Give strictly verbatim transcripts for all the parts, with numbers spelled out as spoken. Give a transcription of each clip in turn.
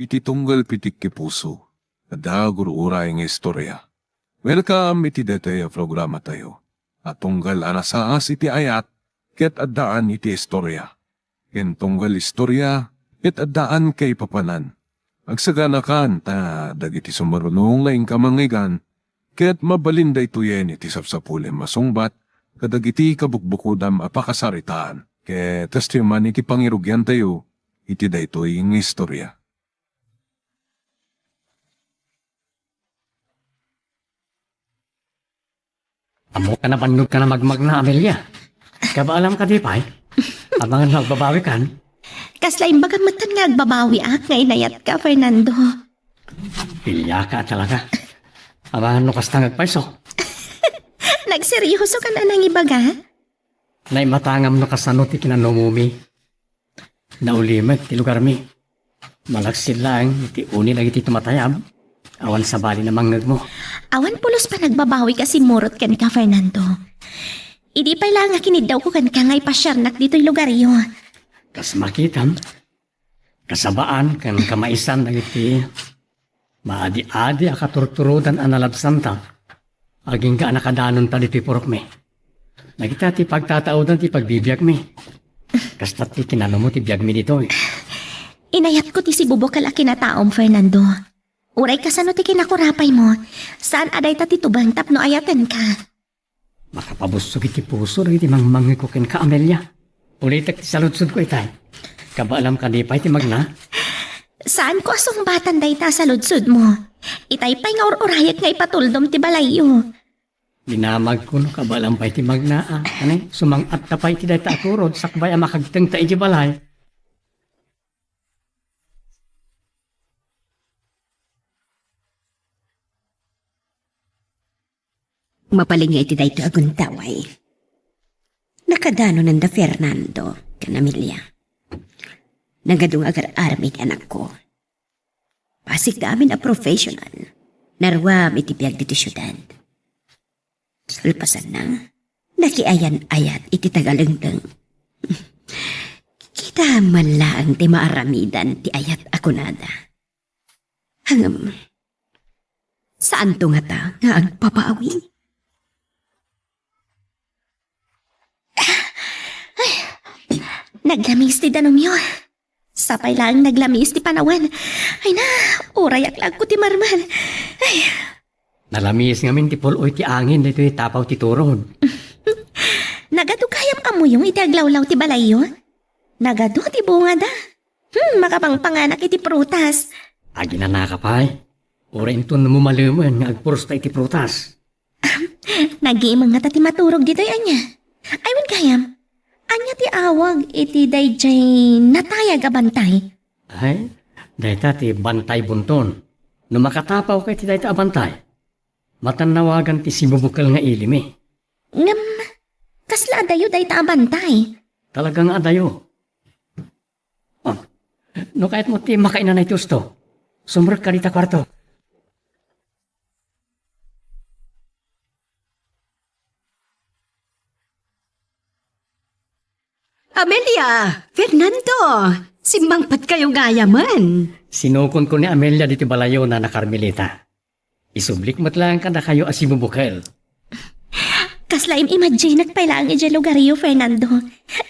Iti tunggal pitik ti puso, adda agur-uray nga istorya. Welcome iti daytoy a programatayo a tunggal a nasaas iti ayat ket addaan iti istorya. Ken tunggal istorya ket addaan kaipapanan. Agsaganakan ta dagiti sumarunong nga inka mangngeggan ket mabalin daytoyen iti sapsapulem a sungbat kadagiti kabukbukodam a pakasaritaan. Ket kastoy man iti pangirugiantayo iti daytoy nga istorya. Ammok a nabannogkan a magmagna, Amelia. Kabaalam kadi pay? Amangan no agbabawikan? Kasla imbagam metten nga agbabawiak nga inayatka, Fernando. Piliaka talaga. Amangan no kasta nga agpayso. Nagseryosokan a nangibaga? Naimatangam no kasano ti kinanumomi. Naulimek ti lugarmi. Malaksid laeng iti uni dagiti tumatayab. Awan sabali a mangngegmo. Awan pulos panagbabawik a simmurot kenka, Fernando. Idi pay laeng a kiniddawko kenka nga ipasiarnak ditoy lugaryo. Kas makitam, kasabaan ken kamaisan dagiti maadi-adi a katurturodan a nalabsanta, agingga a nakadanonta ditoy purokmi. Dagita ti pagtataodan ti pagbibiagmi. Kasta ti kinanumo ti biagmi ditoy. Inayatko ti sibubukel a kinataom, Fernando. Uray kasano ti kinakurapaymo, saan a dayta ti tubeng tapno ayatenka. Makapabussog iti puso dagiti mangmangngegko kenka, Amelia. Ulitek ti saludsodko itay. Kabaalam kadi pay ti magna? Saanko a sungbatan dayta a saludsodmo. Itay pay nga ur-urayek nga ipatuldom ti balayyo. Dinamagko no kabaalam pay ti magna, a. Ania, sumang-atta pay iti dayta a turod sakbay a makagtengta iti balay. Mabalin nga iti daytoy a gundaway, nakadanonanda Fernando ken Amelia. Nagadu nga agar-aramid ti anakko. Bassit nga amin a professional, naruam iti biag ditoy siudad. Kalpasanna, nakiayan-ayat iti tagalengteng. Kita man laeng ti maaramidan ti ayat a kunada. Ngem, saanto ngata nga agbabawi? Ay, naglamis ti danumyo. Sapay laeng naglamis ti panawen. Ay na, urayak laeng ti marmar. Ay. Nalamis ngamin ti pul-oy ti angin ditoy tapaw ti turod. Nagadu gayam a muyong iti aglawlaw ti balayyo? Nagadu ti bungada. Hmm, makapangpanganak iti prutas. Aginanaka pay. Uray inton mumalemen nga agpurusta iti prutas. Nagimeng ngata ti maturog ditoy ania? Ay, wen gayam, ania ti awag iti daydiay natayag a bantay? Ay, dayta ti bantay bunton. No makatapawka iti dayta a bantay, matannawagan ti sibubukel nga ilimi. Ngem, kasla adayo dayta a bantay? Talaga nga adayo. Oh, no kayatmo ti makainanay ti usto, sumrekka dita kuarto. Amelia! Fernando! Simmangpetkayo gayamen! Sinukonko ni Amelia ditoy balayona a Carmelita. Isublik met laeng kadakayo a sibubukel. Kasla im-imaginek pay laeng idiay lugaryo, Fernando.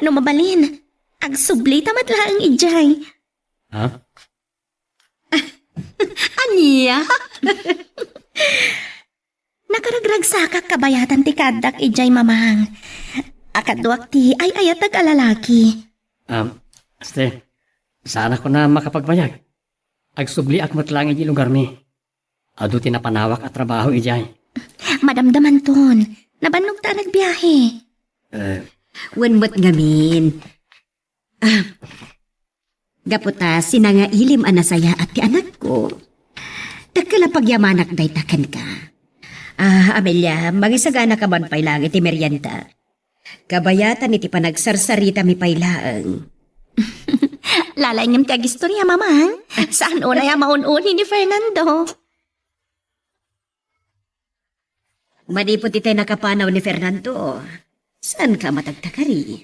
No mabalin, agsublita met laeng idiay. Ha? Ania? Nakaragragsakak kabayatan ti kaaddak idiay, Mamang. A kaduak ti ay-ayatek a lalaki. Um, Este, saanak a makapagbayag. Agsubliak met laeng idiay lugarmi. Adu ti napanawak a trabaho idiay. Madamdamanton, nabannogta a nagbiahe. Eh. Wen met ngamin. Ah, gapu ta sinangailim a nasayaat ti anakko, dakkel a pagyamanak dayta kenka. Ah, Amelia, mangisaganaka man pay laeng iti merienda. Kabayatan iti panagsarsaritami pay laeng. Lalaingem ti agistorya, Mamang. Saan unay a maun-uni ni Fernando. Manipud itay nakapanaw ni Fernando, saanka a matagtagari?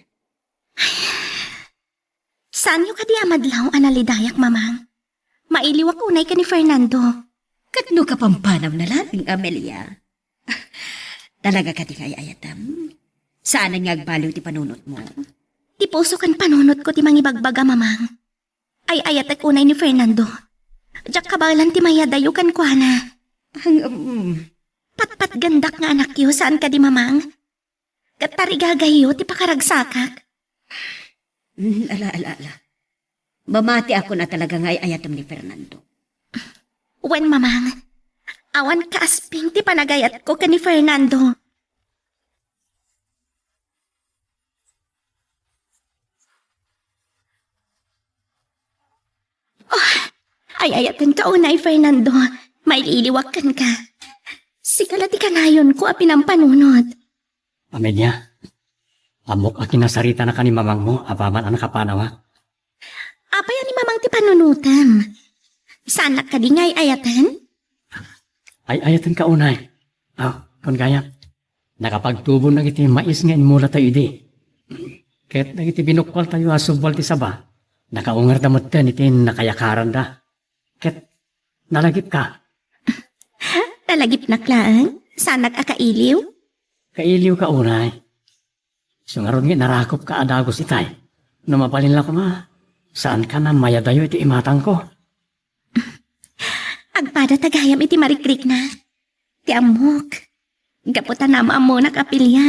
Saanyo kadi a madlaw a nalidayak, Mamang? Mailiwak unay ken ni Fernando. Ket no kapampanawna laeng, Amelia? Talaga kadi nga ay-ayatem? Saanen nga agbaliw ti panunotmo? Ti puso ken panunotko ti mangibagbaga, Mamang. Ay-ayatek unay ni Fernando. Diak kabaelan ti mayadayo kenkuana. Ang, um, Patpatgendak nga anakyo, saan kadi, Mamang? Ket tarigagayyo ti pakaragsakak. Mm, ala, ala, ala. Mamatiakon a talaga nga ay-ayatem ni Fernando. Wen, Mamang, awan kaasping ti panagayatko ken ni Fernando. Oh, ay-ayatenka unay, Fernando. Mailiwak kenka. Sika la ti kanayonko a pinampanunot. Amelia, ammok a kinasaritanaka ni mamangmo apaman a nakapanawak. Apay a ni Mamang ti panunotem? Saannak kadi nga ay-ayaten? Ay-ayatenka unay. Aw, kun gayam, nakapagtubon dagiti mais nga immulatayo idi. Ket dagiti binukkualtayo a subbal ti saba, nakaungarda metten iti nakayakaranda. Ket nalagipka. Nalagipnak laeng? Saanak a kailiw? Kailiwka unay. Isu ngarud nga narakopka a dagus itay. No mabalin la koma, saanka a mayadayo iti imatangko. Agpada ta gayam iti marikrikna. Ti ammok, gapu ta naammonak a pilia,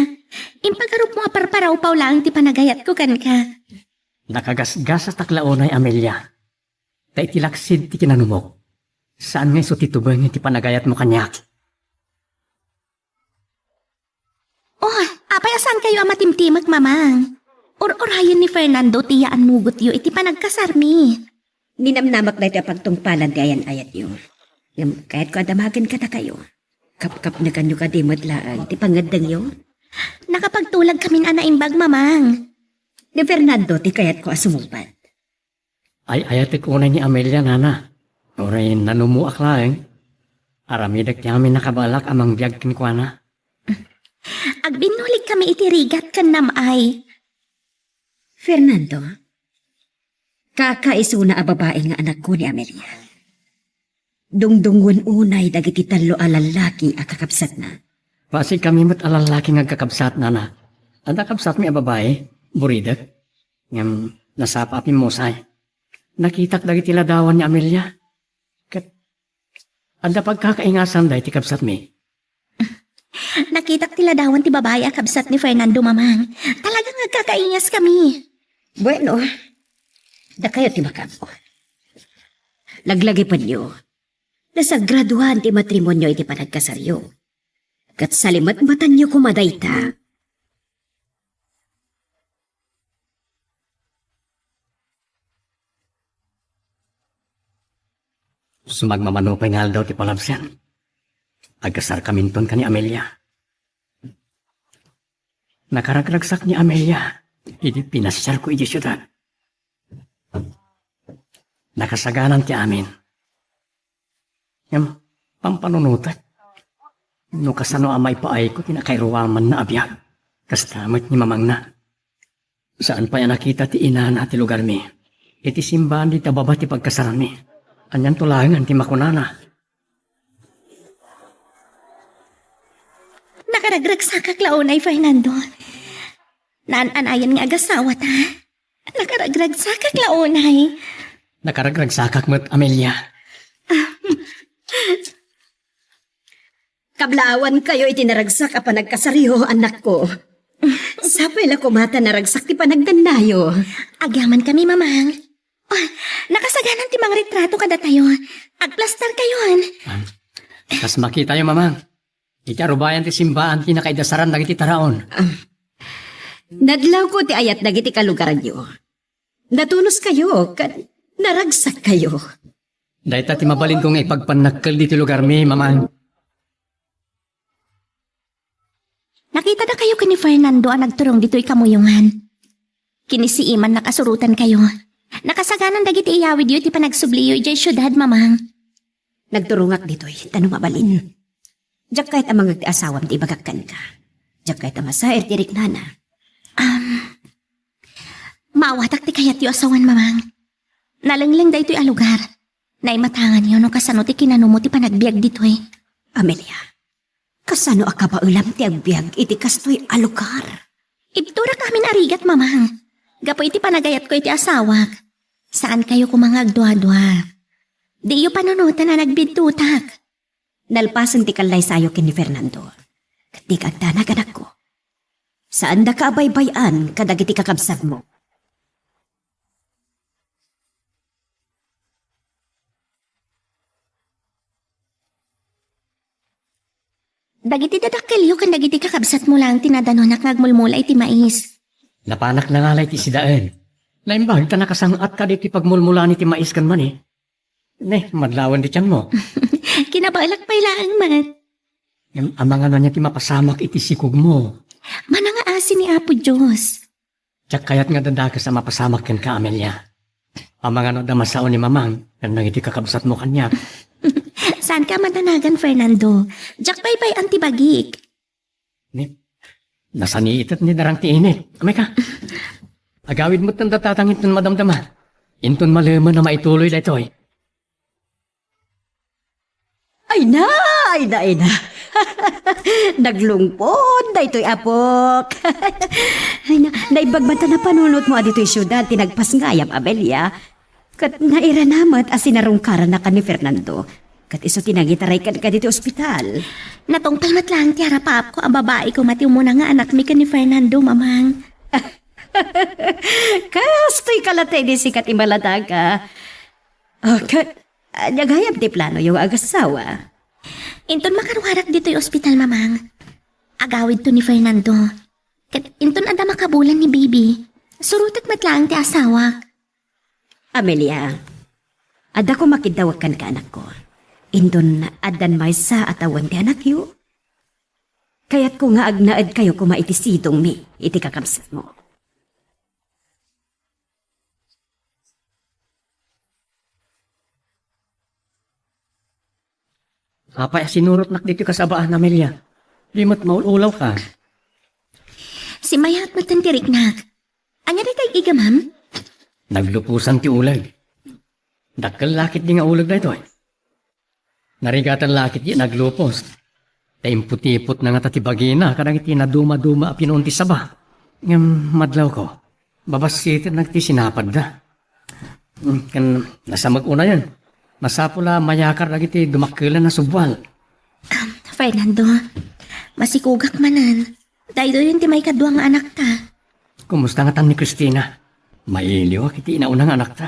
impagarupmo a parparawpaw laeng ti panagayatko kenka. Nakagasgasatak la unay, Amelia. Ta iti laksid ti kinanumok, saan nga isu ti tubeng iti panagayatmo kaniak. Oh, apay a saankayo a matimtimek, Mamang? Ur-urayen ni Fernando ti yaannugotyo iti panagkasarmi. Ninamnamak daytoy a pagtungpalan ti ayan-ayatyo. Ngem kayatko a damagen kadakayo. Kapkapnekanyo kadi met laeng ti pangngeddengyo. Nakapagtulagkamin a naimbag, Mamang. Ni Fernando ti kayatko a sumungbat. Ay-ayatek unay ni Amelia, nana. Uray nanumoak laeng, aramidek ti amin a kabaelak a mangbiag kenkuana. Agbinnulikkami iti rigat ken nam-ay. Fernando, kakaisuna a babai nga anakko ni Amelia. Dungdungngoen unay dagiti tallo a lallaki a kakabsatna. Pasigkami met a lallaki nga agkakabsat, nana. Adda kabsatmi a babai, buridek. Ngem nasapa a pimmusay. Nakitak dagiti ladawan ni Amelia. Ket adda pagkakaingasanda iti kabsatmi. Nakitak ti ladawan ti babai a kabsat ni Fernando, Mamang. Talaga nga agkakaingaskami. Bueno, dakayo ti makaammo. Laglagipenyo. Nasagradoan ti matrimonio iti panagkasaryo. Ket salimetmetanyo koma dayta. Sumagmamano pay nga aldaw ti palabsen, agkasarkaminton ken ni Amelia. Nakaragragsak ni Amelia idi pinasiarko idiay siudad. Nakasaganan ti amin. Ngem, pampanunotek no kasano a maipaayko ti nakairuamanna a biag, kasta met ni mamangna. Saan pay a nakita ti inana ti lugarmi iti simbaan dita baba ti pagkasaranmi. Anianto laengen ti makunana? Nakaragragsakak la unay, Fernando. Naan-anayon nga agasawata. Nakaragragsakak la unay. Nakaragragsakak met, Amelia. Kablaawankayo iti naragsak a panagkasaryo, anakko. Sapay la koma ta naragsak ti panagdannayo. Agyamankami, Mamang. Ah, nakasaganan ti mangritrato kadatayo. Agplastarkayon. Ah, kas makitayo, Mamang. Iti arubayan ti simbaan ti nakaidasaran dagiti taraon. Ah, nadlawko ti ayat dagiti kalugaranyo. Natunoskayo ken naragsakkayo. Dayta ti mabalinko nga ipagpannakkel ditoy lugarmi, Mamang. Nakitadakayo ken ni Fernando a nagturong ditoy kamuyongan. Kinisiimannak a surotankayo. Nakasaganan dagiti iyawidyo iti panagsubliyo idiay siudad, Mamang. Nagturongak ditoy, ta no mabalin, diak kayat a mangngeg ti asawam ti ibagak kenka. Diak kayat a masair ti riknana. Um, maawatak ti kayatyo a sawen, Mamang. Nalengleng daytoy a lugar. Naimatanganyo no kasano ti kinanumo ti panagbiag ditoy. Amelia, kasano a kabaelam ti agbiag iti kastoy a lugar? Ibturak amin a rigat, Mamang. Gapu iti panagayatko iti asawak, saankayo koma nga agduadua. Diyo panunoten a nagbiddutak. Nalpasen ti kallaysayo ken ni Fernando, ket dika agdanag, anakko. Saandaka a baybay-an kadagiti kakabsatmo. Dagiti dadakkelyo ken dagiti kakabsatmo laeng ti nadanonak nga agmulmula iti mais. Napanak nangala iti sidaen. Naimbag ta nakasang-at kadi ti pagmulmulana iti mais ken mani. Ne, madlawen ti tianmo. Kinabaelak pay laeng met. Ngem amangan ania ti mapasamak iti sikogmo? Manangaasi ni Apo Dios. Diak kayat nga adda dakes a mapasamak kenka, Amelia. Amangan no adda masao ni Mamang ken dagiti kakabsatmo kaniak. Saanka a madanagan, Fernando. Diak baybay-an ti bagik. Ni, nasaniitet ni darang ti init. Amay ka. Agawid met ti datatang inton madamdama. Inton malemen a maituloy daytoy. Ay na, ay na, ay na. Naglungpod daytoy, apok. Ay na, naimbag man ta napanunotmo a ditoy siudad ti nagpasngayam, Amelia. Ket nairana met a sinarungkaranna ken ni Fernando. Ket isu ti nangitaray kenka ditoy ospital. Natungpal met laeng ti arapaapko a babai koma ti umuna nga anakmi ken ni Fernando, Mamang. Kastoy ka latta idi sika ti maladaga. Oh, ket, ania gayam ti planoyo nga agassawa? Inton makaruarak ditoy ospital, Mamang, agawidto ni Fernando. Ket inton adda makabulan ni Bibi, surotek met laeng ti asawak. Amelia, adda koma kiddawek kenka, anakko. Inton addan maysa a tawen ti anakyo, kayatko nga agnaedkayo koma iti sidongmi iti kakabsatmo. Apay a sinurotnak ditoy kasabaan, Amelia? Di met maul-ulawka. Simmayaat met ti riknak. Ania dayta ig-igamam? Nagluposan ti uleg. Dakkel la ketdi nga uleg daytoy. Narigaten la ketdi naglupos. Ta imputipotna ngata ti bagina kadagiti naduma-duma a pinuon ti saba. Ngem madlawko, babassitennak ti sinapadda. Hmm, ken nasamag unayen. Masapul a mayakar dagiti dumakkelan a subbual. Fernando, masikogak manen. Daytoyen ti maikadua nga anakta. Kumusta ngatan ni Cristina? Mailiwak iti inauna nga anakta.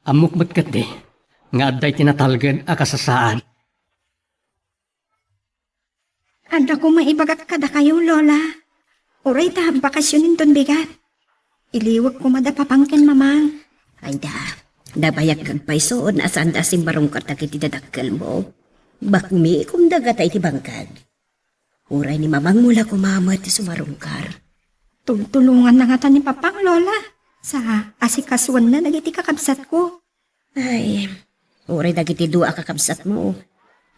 Ammok met ketdi nga adda iti natalged a kasasaad. Adda koma ibagak kadakayo, Lola. Uray ta bakasyon inton bigat. Iliwek koma da Papang ken Mamang. Ay da, nabayag agpayso no saanda a simmarungkar dagiti dadakkelmo. Bakumikom da ngata iti bangkag. Uray ni Mamangmo la koma met ti sumarungkar. Tultulonganna ngata ni Papang, Lola. Sa, asikasuenna dagiti kakabsatko. Ay, uray dagiti dua a kakabsatmo,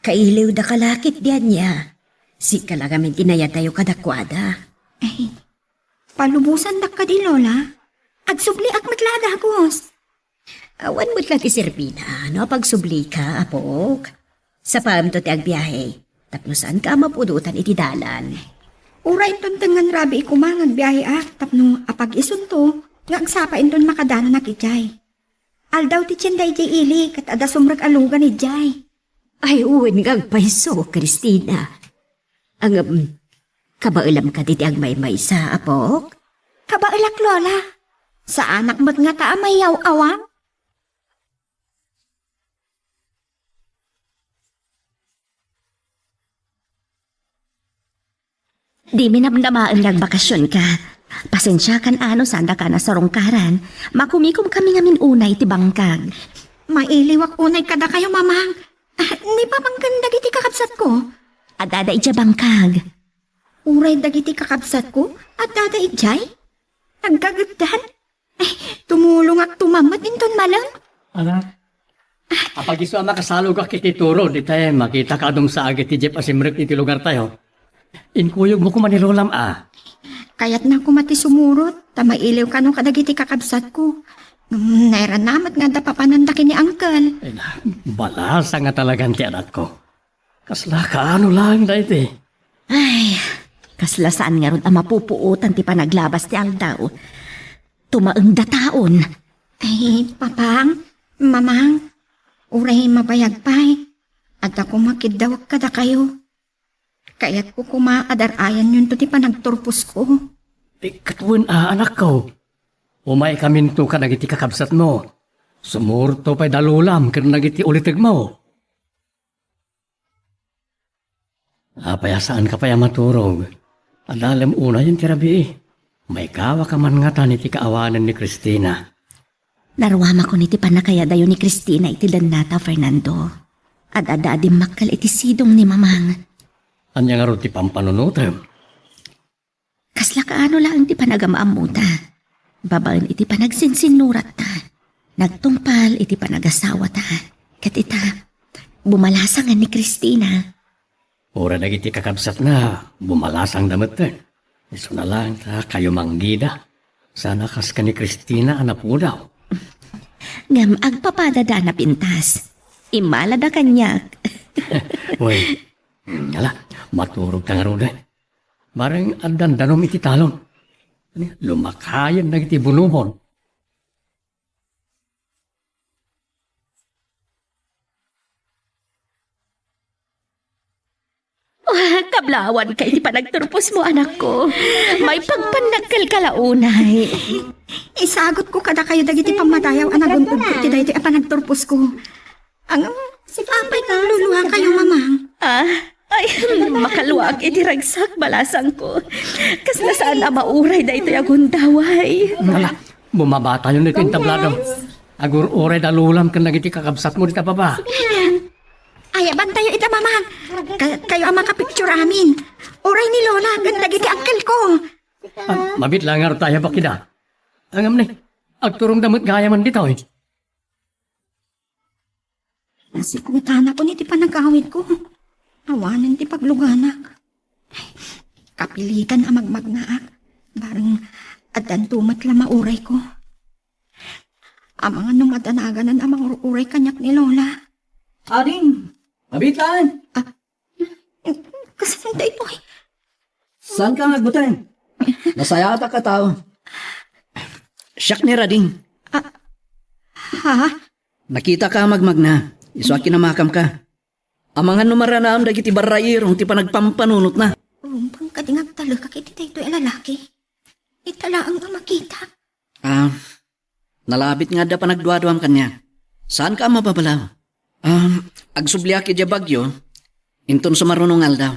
kailiwdaka la ketdi ania. Sika la ngamin ti nayadayo kadakuada. Ay, palubosandak kadi, Lola. Agsubliak met la a dagus. Awan met la ti serbina no apagsublika, apok. Sapaemto ti agbiahe, tapno saanka a mapudotan iti dalan. Uray inton tengnga rabii koma nga agbiaheak tapno apag-isunto nga agsapa inton makadananak idiay. Aldaw ti tienda idiay ili ket adda sumrek a lugan idiay. Ay, wen nga agpayso, Cristina. Ngem, kabaelam kadi ti agmaymaysa, apok? Kabaelak, Lola. Saanak met ngata a mayaw-awang. Dimi namnamaen nga agbakasionka. Pasensiakan a no saandaka a nasarungkaran. Makumikomkami ngamin unay iti bangkag. Mailiwak unay kadakayo, Mamang. Ah, ni Papang ken dagiti kakabsatko? Addada idiay bangkag. Uray dagiti kakabsatko, addada idiay? Agkageddan? Ay, tumulongak tumamet inton malem. Ala. Apag-isu a makasalogak iti turo, ditay makitaka a dumsaag iti jeep a simrek iti lugartayo. Inkuyogmo koma ni Lolam a. Kayatna koma ti sumurot, ta mailiwka no kadagiti kakabsatko. Mm, nairana met nga adda papananda ken ni Uncle. Ay na, balasang nga talagan ti anakko. Kasla kaano laeng daydi? Ay, kasla saan ngarud a mapupuotan ti panaglabas ti aldaw. Tumaengda taon. Ay, Papang, Mamang, uray mabayag pay, adda koma kiddawek kadakayo. Kayatko koma a dar-ayanyonto ti panagturposko. Ay, ket wen a, anakko. Umaykaminto kadagiti kakabsatmo. Sumurotto pay da lolam ken dagiti ulitegmo. Apay a saanka pay a maturog? Adalem unayen ti rabii. Maikawaka man ngatan iti kaawanen ni Cristina. Naruamakon iti pannakayadayo ni Cristina iti dennata, Fernando. Ad-adda a dimmakkel iti sidong ni Mamang. Ania ngarud ti pampanunotem? Kasla kaano laeng ti panagam-ammota? Babaen iti panagsinsinnuratta, nagtungpal iti panagasawata. Ket ita, bumalasangan ni Cristina. Uray dagiti kakabsatna, bumalasangda metten. Isuna laeng ta kayo manggida. Sana kas ken ni Cristina a napudaw. Ngem agpapadada a napintas. Immalada kaniak. Wen, ala, maturogta ngaruden. Bareng addan danum iti talon. Lumakayen dagiti bunubon. Ah, kablawanka iti panagturposmo, anakko. Maipagpannakkelka la unay. Isagutko kadakayo dagiti pammadayaw a nagun-odko iti daytoy a panagturposko. Ang, apay nagluluakayo, Mamang? Ah, ay, makaluak iti ragsak, balasangko. Kasla saan a mauray daytoy a gundaway. Ala, bumabatayon iti entablado. Agur-uray da lolam ken dagiti kakabsatmo dita baba. Ay, abantayo ita, Mamang. Ka-, kayo a makapicture amin. Uray ni Lola ken dagiti uncle ko. Ah, mabit la ngarud ta ayabak ida. Ngem ni, agturongda met gayamen ditoy. Nasikngetanakon iti panagawidko. Awanen ti pagluganak. Kapilitan a magmagnaak. Bareng addanto met la maurayko. Amangan no madanagan a mangur-uray kaniak ni Lola. Ading, mabitan! Ah, kasano daytoy? Saanka nga agbuteng? Nasayaatak a tao. Siak ni Rading. Ah, ha? Nakitaka a magmagna. Isu a kinamakamka. Amangan no maranaem dagiti barrairong ti panagpampanunotna. Rumbeng kadi nga agtalekak iti daytoy a lalaki. Ita laeng a makita. Ah, nalabit nga adda panagduaduam kaniak. Saanka a mababalaw? Ah, agsubliak idiay Baguio, inton sumaruno nga aldaw.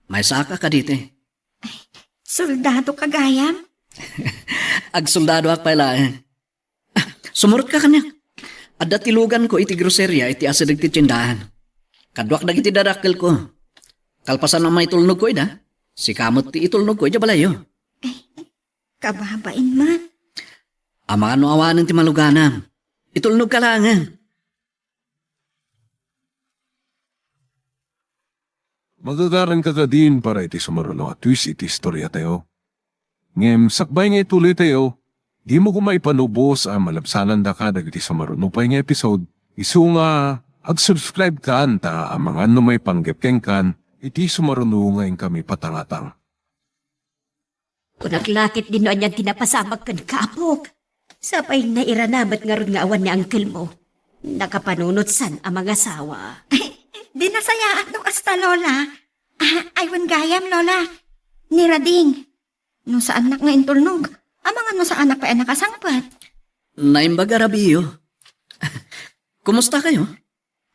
Maysaka kaditi. Soldadoka gayam? Agsoldadoak pay laeng. Ah, sumurotka kaniak. Adda ti luganko iti groseria iti asideg ti tiendahan. Kaduak dagiti dadakkelko. Kalpasan a maitulnogko ida, sika met ti itulnogko idiay balayyo. Ay, kababain man. Amangan no awanen ti maluganam. Itulnogka laengen. Magagaranka kadin para iti sumaruno a twist iti istoriatayo. Ngem sakbay nga ituloytayo, dimo koma ipanubos a malabsanandaka dagiti sumaruno pay nga episode, isu nga ag-subscribe kan ta amangan no maipanggep kenkan iti sumaruno nga inkami patangatang. Kunak la ketdin no anian ti napasamak kenka, apok. Sapay nairana met ngarud nga awan ni uncle mo. Nakapanunot san a mangasawa. Di nasayaat no kasta, Lola. Ah, ay, wen gayam, Lola. Ni Rading. No saannak nga intulnog, amangan no saanak pay a nakasangpet. Naimbag a rabiyo. Kumusta kayo?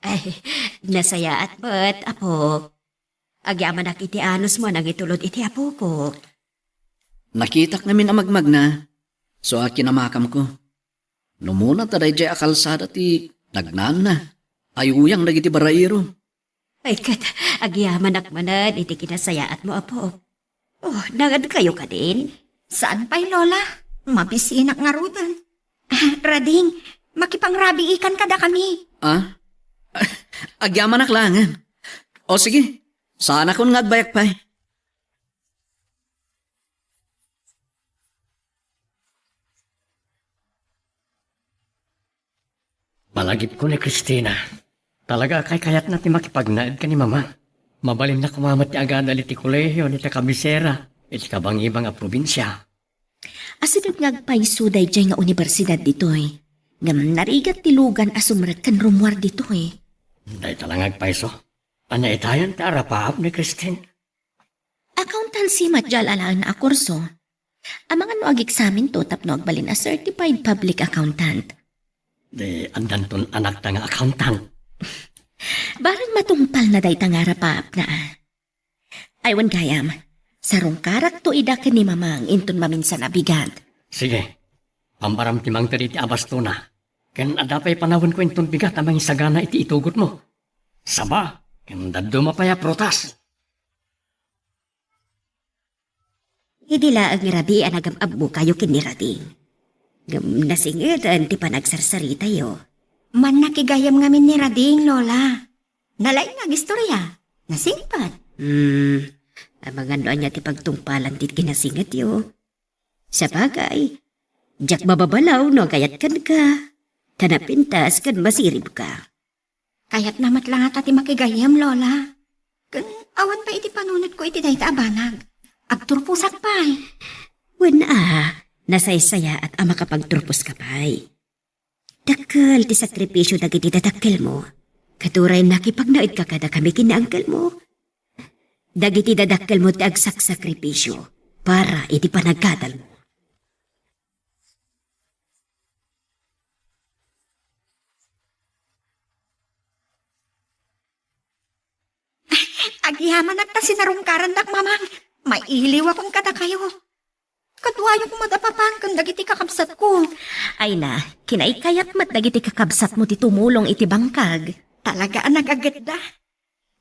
Ay, nasayaat met, apok. Agyamanak iti anusmo a nangitulod iti apoko. Nakitak ngamin a magmagna, so a kinamakamko. Numuna ta daydiay a kalsada ti nagnaanna, ayuyang dagiti barrairo. Ay, ket agyamanak manen iti kinasayaatmo, apok. Oh, nangadkayo kadin? Saan pay, Lola? Mabisinak ngaruden. Ah, Rading, makipangrabiikan kadakami. Ah? Agyamanak laengen. O sige, saanakon nga agbayag pay. Malagipko ni Christina. Talaga a kaykayatna ti makipagnaed ken ni Mama. Mabalinna koma met ti agadal iti kolehio iti kabisera iti kabangibang a probinsia. Asideg nga agpayso daydiay nga universidad ditoy. Ngem narigat ti lugan a sumrek ken rummuar ditoy. Dayta la nga agpayso. Ania itayon ti arapaap ni Christine? Accountancy met diay alaenna a kurso. Amangan no ageksaminto tapno agbalin a certified public accountant. Di, addanton anakta nga accountant. Barang matungpalna dayta nga arapaapna. Ay, wen gayam, sarungkarakto ida ken ni Mamang inton maminsan a bigat. Sige, pambaram ti mangted iti abastona. Ken adda pay panawenko inton bigat a mangisagana iti itugotmo. Saba, ken dadduma pay a prutas. Idi laeng rabii a nagam-ammokayo ken ni Rading. Ngem nasingeden ti panagsarsaritayo. Mannakigayam ngamin ni Rading, Lola. Nalaing nga agistorya. Nasingpet. Hmm, amangan no ania ti pagtungpalan ti kinasingedyo. Sabagay, diak mababalaw no agayat kenka. Ta napintas ken masiribka. Kayatna met la ngata ti makigayam, Lola. Ken awan pay iti panunotko iti dayta a banag. Agturposak pay. Wen a, nasaysayaat a makapagturposka pay. Dakkel ti sakripisio dagiti dadakkelmo. Ket uray nakipagnaedka kadakami ken ni angkelmo. Dagiti dadakkelmo ti agsaksakripisio para iti panagadalmo. Agyamanak ta sinarungkarandak, Mamang. Mailiwakon kadakayo. Kaduayo koma da Papan ken dagiti kakabsatko. Ay na, kinaykayat met dagiti kakabsatmo ti tumulong iti bangkag. Talaga a nagagedda.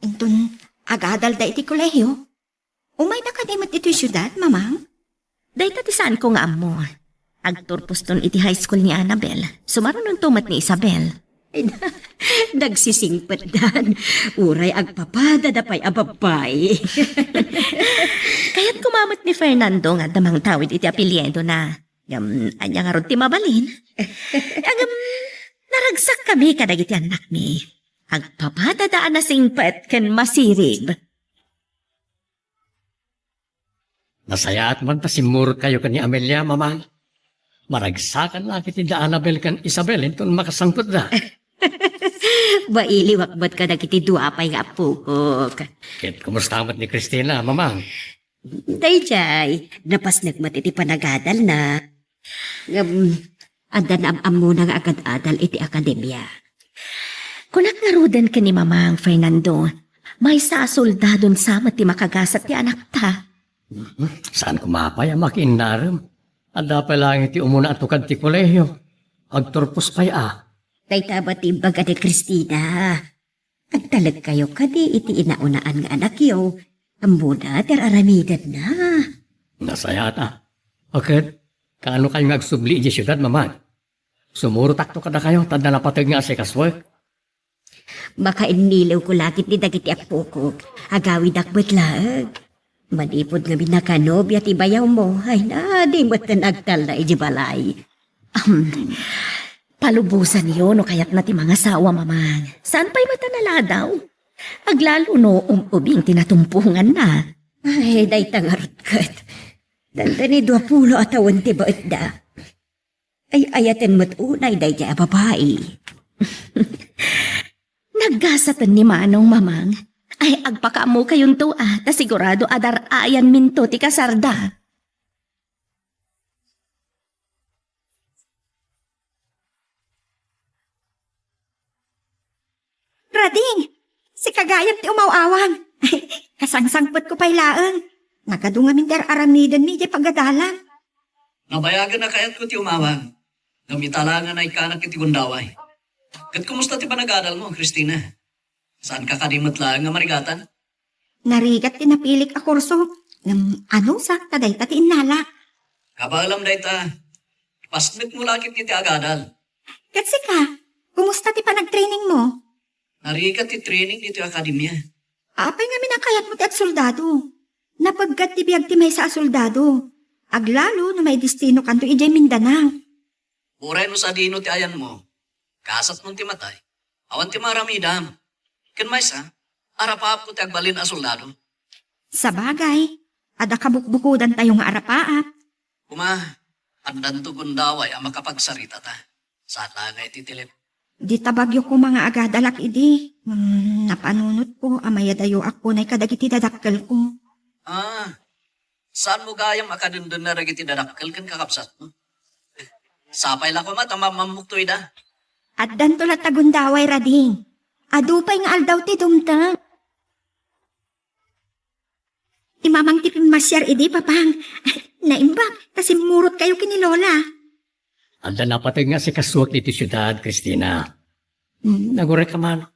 Inton agadalda iti kolehio, umayda kadi met ditoy siudad, Mamang? Dayta ti saanko nga ammo. Agturposton iti high school ni Annabel. Sumarunonto met ni Isabel. Ay, nagsisingpetdan. Uray agpapadada pay a babbai. Kayat koma met ni Fernando nga adda mangtawid iti apelyidona. Ngem, ania ngarud ti mabalin? Ngem, naragsakkami kadagiti annakmi. Agpapadada a nasingpet ken masirib. Nasayaat man ta simmurotkayo ken ni Amelia, Mamang. Maragsakan la iti da Annabel ken Isabel inton makasangpetda. Mailiwak met kadagiti dua pay nga appokok. Ket kumusta met ni Christina, Mamang? Daydiay, napasnek met iti panagadalna. Ngem, adda naam-ammona nga agad-adal iti akademia. Kunak ngaruden ken ni Mamang, Fernando, maysa a soldadon sa met ti makagasat ti anakta. Mhm. Saan koma pay a makiinnarem? Adda pay laeng iti umuna a tukad ti kolehio. Agturpos pay a. Dayta met ti imbaga ni Christina. Agtalekkayo kadi iti inaunaan nga anakyo. Ammona ti ar-aramidenna. Nasayaat a. Ket, kaano kayo nga agsubli idiay siudad, Mamang? Sumurotakto kadakayo, ta adda napateg nga asikasuek. Makainnilew ko la ket ni dagiti appokok. Agawidak met laeng. Manipud ngamin nakanobia ti bayawmo, ay na, di met agtalna idiay balay. Ahem. Palubosanyo no kayatna ti mangasawa, Mamang. Saan pay met a naladaw? Aglalo no um-ubing ti natumponganna. Ay, dayta ngarud ket. Dandani dua pulo a tawen ti baetda. Ay, ayaten met unay daydiay a babai. Naggasaten ni Manong, Mamang. Ay, agpakaammo kayonto a, ta sigurado a dar-ayanminto ti kasarda. Rading, sika gayam ti umaw-awang. Kasangsangpetko pay laeng. Nagadu ngamin ti ar-aramidenmi idiay pagadalam. Nabayagen a kayatko ti umawang. Ngem ita la nga naikkanak iti gundaway. Ket kumusta ti panagadalmo, Christina? Saanka kadi met laeng nga marigatan? Narigat ti napilik a kurso, ngem anusak ta dayta ti innalak. Kabaelam dayta, pasnekmo la ket iti agadal. Ket sika, kumusta ti panagtrainingmo? Narigat ti training ditoy akademia. Apay ngamin a kayatmo ti agsoldado? Napeggad ti biag ti maysa a soldado. Aglalo no maidestinokanto idiay Mindanao. Uray no sadino ti ayanmo, Kasatmon ti matay, awan ti maaramidam. Ken maysa, arapaapko ti agbalin a soldado. Sabagay, adda kabukbukodantayo nga arapaap. Kuma, addanto gundaway a makapagsaritata. Saan laeng nga iti tilip. Dita bagyo koma nga agadalak idi. Hmm, napanunotko a mayadayoak unay kadagiti dadakkelko. Ah, saanmo gayam a kadendennay dagiti dadakkel ken kakabsatmo? Sapay la koma ta mammammokto ida. Addanto latta gundaway, Rading. Adu pay nga aldaw ti dumteng. Ti mamang ti pimmasiar idi, Papang. Naimbag, ta simmurotkayo ken ni Lola. Adda napateg nga asikasuak ditoy siudad, Cristina. Hmm, naguray ka man.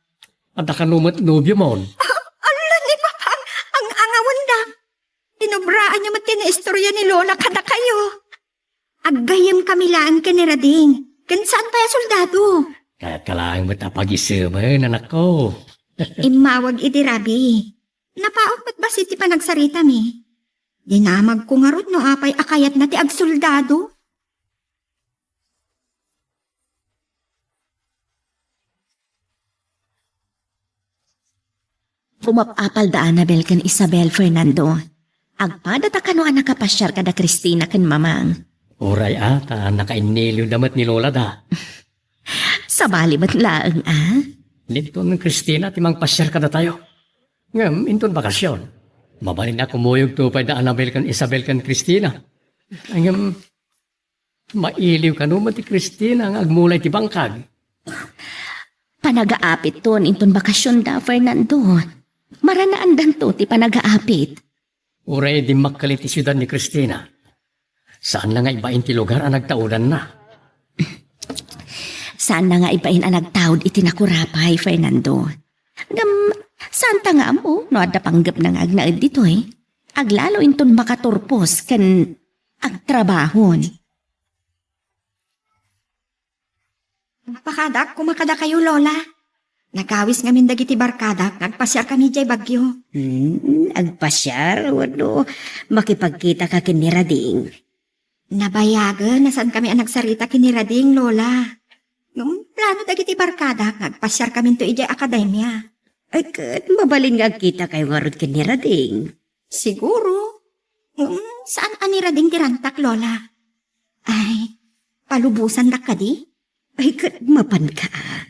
Adda kano met nobiomon? Ala ni Papang, ang-angawendak. Tinobraanyo met ti naistorya ni Lola kadakayo. Aggayyemkami laeng ken ni Rading, ken saan pay a soldado. Kayatka laeng met a pagisemen, anakko. Immawag idi rabii. Napaok met bassit ti panagsaritami. Dinamagko ngarud no apay a kayatna ti agsoldado. Umap-apal da Annabel ken Isabel, Fernando. Agpadata kano a nakapasiar kada Cristina ken Mamang. Uray a, ta nakainniliwda met ni Lolada. Sabali met laeng a. Dinton Cristina ti mangpasiar kadatayo. Ngem inton bakasion, mabalin a kumuyogto pay da Annabel ken Isabel ken Cristina. Ngem, mailiw kano met ti Cristina nga agmula iti bangkag. Panagaapitton inton bakasionda, Fernando. Maranaandanto ti panagaapit. Uray dimmakkel iti siudad ni Cristina. Saanna nga ibain ti lugar a nagtaudanna. Saanna nga ibain a nagtaud iti nakurapay, Fernando. Ngem, saanta nga ammo no adda panggepna nga agnaed ditoy. Aglalo inton makaturpos ken agtrabahon. Agpakadak koma kadakayo, Lola. Nagawis ngamin dagiti barkadak nga agpasiarkami idiay Baguio. Hmm, agpasiar? Wenno makipagkitaka ken ni Rading? Nabayagen a saankami a nagsarita ken ni Rading, Lola. Ngem plano dagiti barkadak nga agpasiarkaminto idiay akademia. Ay, ket mabalin nga agkitakayo ngarud ken ni Rading? Siguro. Ngem saan a ni Rading ti rantak, Lola? Ay, palubosandak kadi? Ay, ket mapanka a.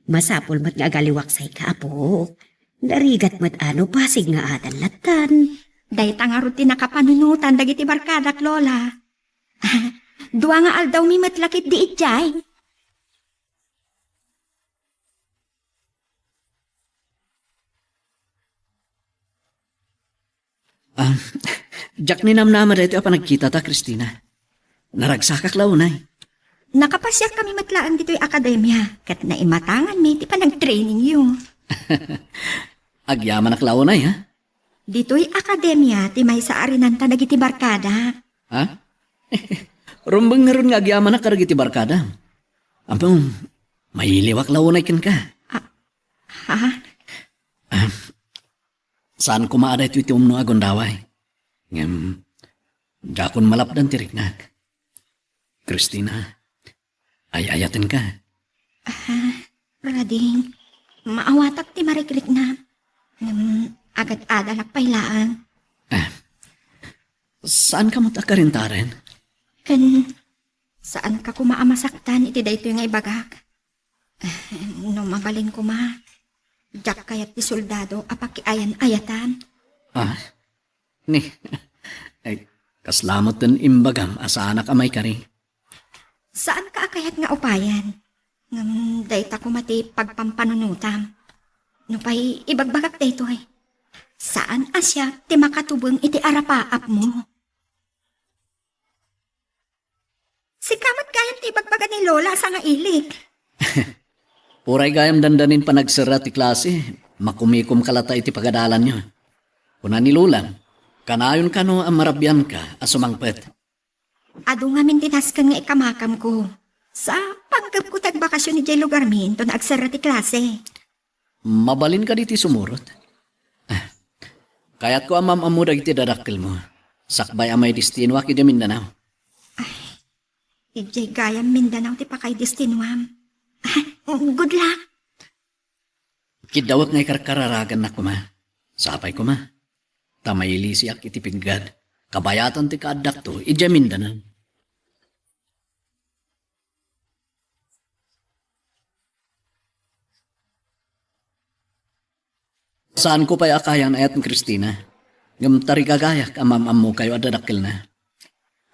Masapul met nga agaliwak sayka, apo. Narigat met a no pasig nga adan lattan. Dayta ngarud ti nakapanunotan dagiti barkadak, Lola. Dua nga aldawmi met la ketdi idiay. Ah, diak ninamnama daytoy a panagkitata, Cristina. Naragsakak la unay. Nakapasiarkami met laeng ditoy akademia, ket naimatanganmi ti panagtrainingyo. Agyamanak la unay, ha? Ditoy akademia ti maysa a rinanta dagiti barkada. Ha? Rumbeng ngarud nga agyamanak kadagiti barkada. Ammom, mailiwak la unay kenka. Ah, ha? Ah, saan koma a daytoy ti umno a gundaway. Ngem, diakon malapdan ti riknak. Cristina, ay-ayatenka. Ah, Rading, maawatak ti marikriknam. Ngem, agad-adalak pay laeng. Ah, saanka met a karintaren? Ken, saanka koma a masaktan iti daytoy nga ibagak. No mabalin koma, diak kayat ti soldado a pakiayan-ayatan. Ah, ni, ay, kasla met ten imbagam a saanak a maikari. Saanka a kayat nga upayan? Ngem dayta koma ti pagpampanunotam. Nupay ibagbagak daytoy, saan a siak ti makatubeng iti arapaapmo. Sika met gayam ti ibagbaga ni Lola a sangailik. Uray gayam dandanin panagserra ti klase, makumikomka latta iti pagadalanyo. Kuna ni Lola, kanayon kano a marabianka a sumangpet. Adu ngamin ti nasken nga ikamakamko. Sa panggepko ti agbakasion idiay lugarmi inton agserra ti klase. Mabalin kadi ti sumurot? Ah, kayatko a mam-ammo dagiti dadakkelmo. Sakbay a maidestinoak idiay Mindanao. Ay, idiay gayam Mindanao ti pakaidestinoam. Good luck. Kiddawek nga ikarkararagannak koma. Sapay koma. Ta mailisiak iti piggad. Kabayatan ti kaaddakto idiay Mindanao. Saanko pay a kayang ayat ni Cristina. Ngem tarigagayak a maam-ammokayo a dadakkelna.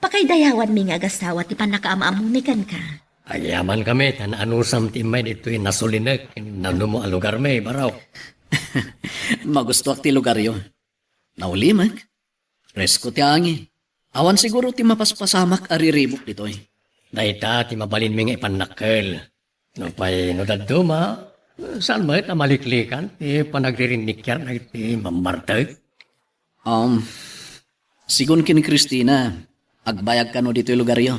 Pakaidayawanmi nga agasawa ti pannakaam-ammomi kenka. Agyamankami ta naanusam ti immay ditoy nasulinek, nanumo a lugarmi, baro. Magustoak ti lugaryo. Naulimek. Presko ti angin. Awan siguro ti mapaspasamak a riribuk ditoy. Dayta ti mabalinmi nga ipannakkel. Nupay no dadduma, saan met a maliklikan ti panagririnnikiar dagiti mammartek? Um, sigun ken Cristina, agbayag kano ditoy lugaryo?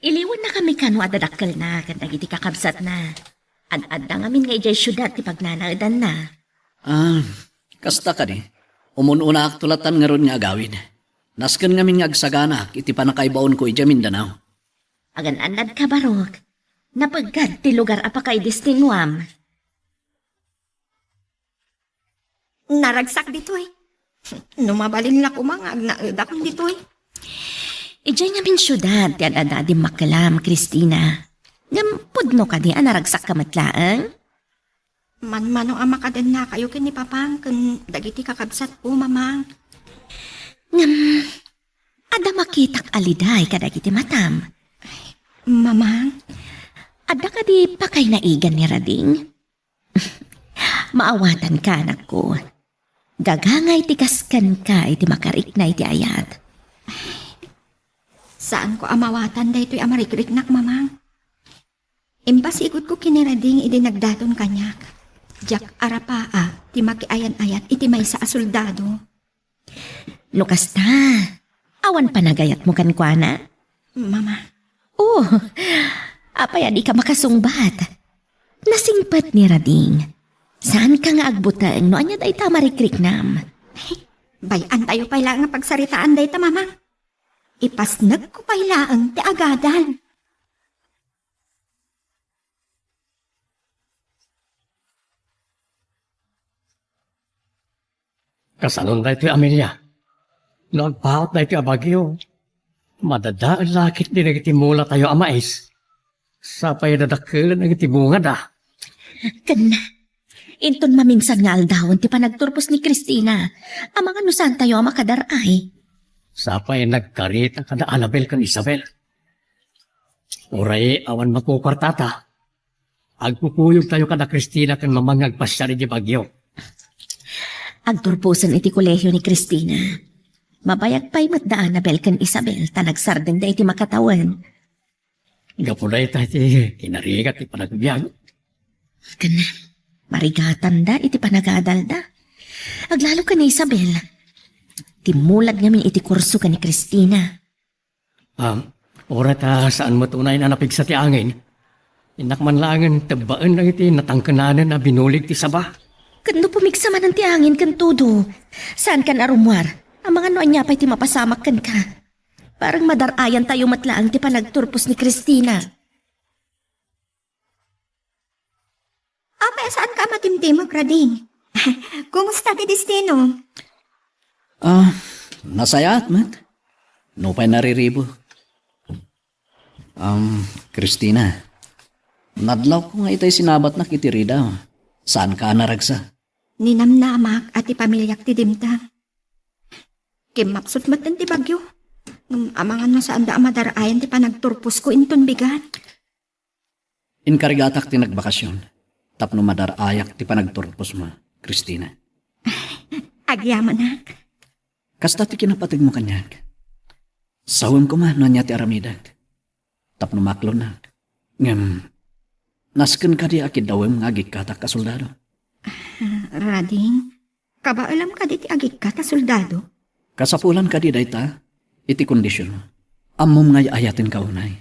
Iliwannakami kano a dadakkelna ken dagiti kakabsatna. Ad-adda ngamin nga idiay siudad ti pagnanaedanna. Ah, kasta kadi. Umun-unaakto latta ngarud nga agawid. Nasken ngamin nga agsaganaak iti pannakaibaonko idiay Mindanao. Agan-annadka, Barok. Napeggad ti lugar a pakaidestinuam. Naragsak ditoy. No mabalin la koma nga agnaedakon ditoy. Idiay ngamin siudad ti ad-adda a dimmakkelam, Cristina. Ngem pudno kadi a naragsakka met laeng? Manmano a makadennakayo ken ni Papang ken dagiti kakabsatko, Mamang. Ngem, adda makitak a liday kadagiti matam. Mamang? Adda kadi pakainaigan ni Rading? Maawatanka, anakko. Gagangay ti kaskenka iti makarikna iti ayat. Saanko a mawatan daytoy a marikriknak, Mamang. Impasigudko ken ni Rading idi nagdaton kaniak. Diak arapaa ti makiayan-ayat iti maysa a soldado. No kasta, awan panagayatmo kenkuana? Mama. Oh, apay a dika makasungbat? Nasingpet ni Rading. Saanka nga agbuteng no ania dayta a marikriknam. Bay-antayo pay laeng nga pagsaritaan dayta, Mamang. Ipasnekko pay laeng ti agadal. Kasanon daytoy, Amelia? No agpaut daytoy a bagyo, madadael la ketdi dagiti mulatayo a mais. Sapay a dadakkelen dagiti bungada. Ken, inton maminsan nga aldawen ti panagturpos ni Cristina, amangan no saantayo a makadar-ay. Sapay a nagkarita kada Anabel ken Isabel. Uray awan makukuartata, agkukuyogtayo kada Cristina ken Mamang nga agpasiar iti bagyo. Agturposen iti kolehio ni Cristina. Mabayag pay met da Anabel ken Isabel ta nagsardengda iti makatawen. Gapu dayta ti kinarigat ti panagbiag. Ken marigatanda iti panagadalda. Aglalo ken ni Isabel. Timmulad ngamin iti kurso ken ni Cristina. Ah, uray ta saan met unay a napigsa ti angin. Innak man laengen tebbaen dagiti natangkenanen a binulig ti saba. Ket no pumigsa manen ti angin ken todo, saankan a rummuar. Amangan no ania pay ti mapasamak kenka. Parang madar-ayantayo met laeng ti panagturpos ni Cristina. Apay a saanka a matimtimok, Rading? Kumusta ti destino? Ah, nasayaat met. Nupay nariribo. Um, Cristina, nadlawko nga itay sinabatnak iti ridaw. Saanka a naragsa? Ninamnamak a ti pamiliak ti dimteng. Kimmapsut met ti bagyo. Ngem amangan no saanda a madar-ayan ti panagturposko inton bigat. Inkarigatak ti nagbakasyon tapno madar-ayak ti panagturposmo, Cristina. Agyamanak. Kasta ti kinapategmo kaniak. Sawem koma no ania ti aramidek tapno maklonnak. Ngem, nasken kadi a kiddawem nga agikkatak a soldado? Ah, Rading, kabaelam kadi ti agikkat a soldado? Kasapulan kadi dayta iti kondisyon. Ammom nga ay-ayatenka unay.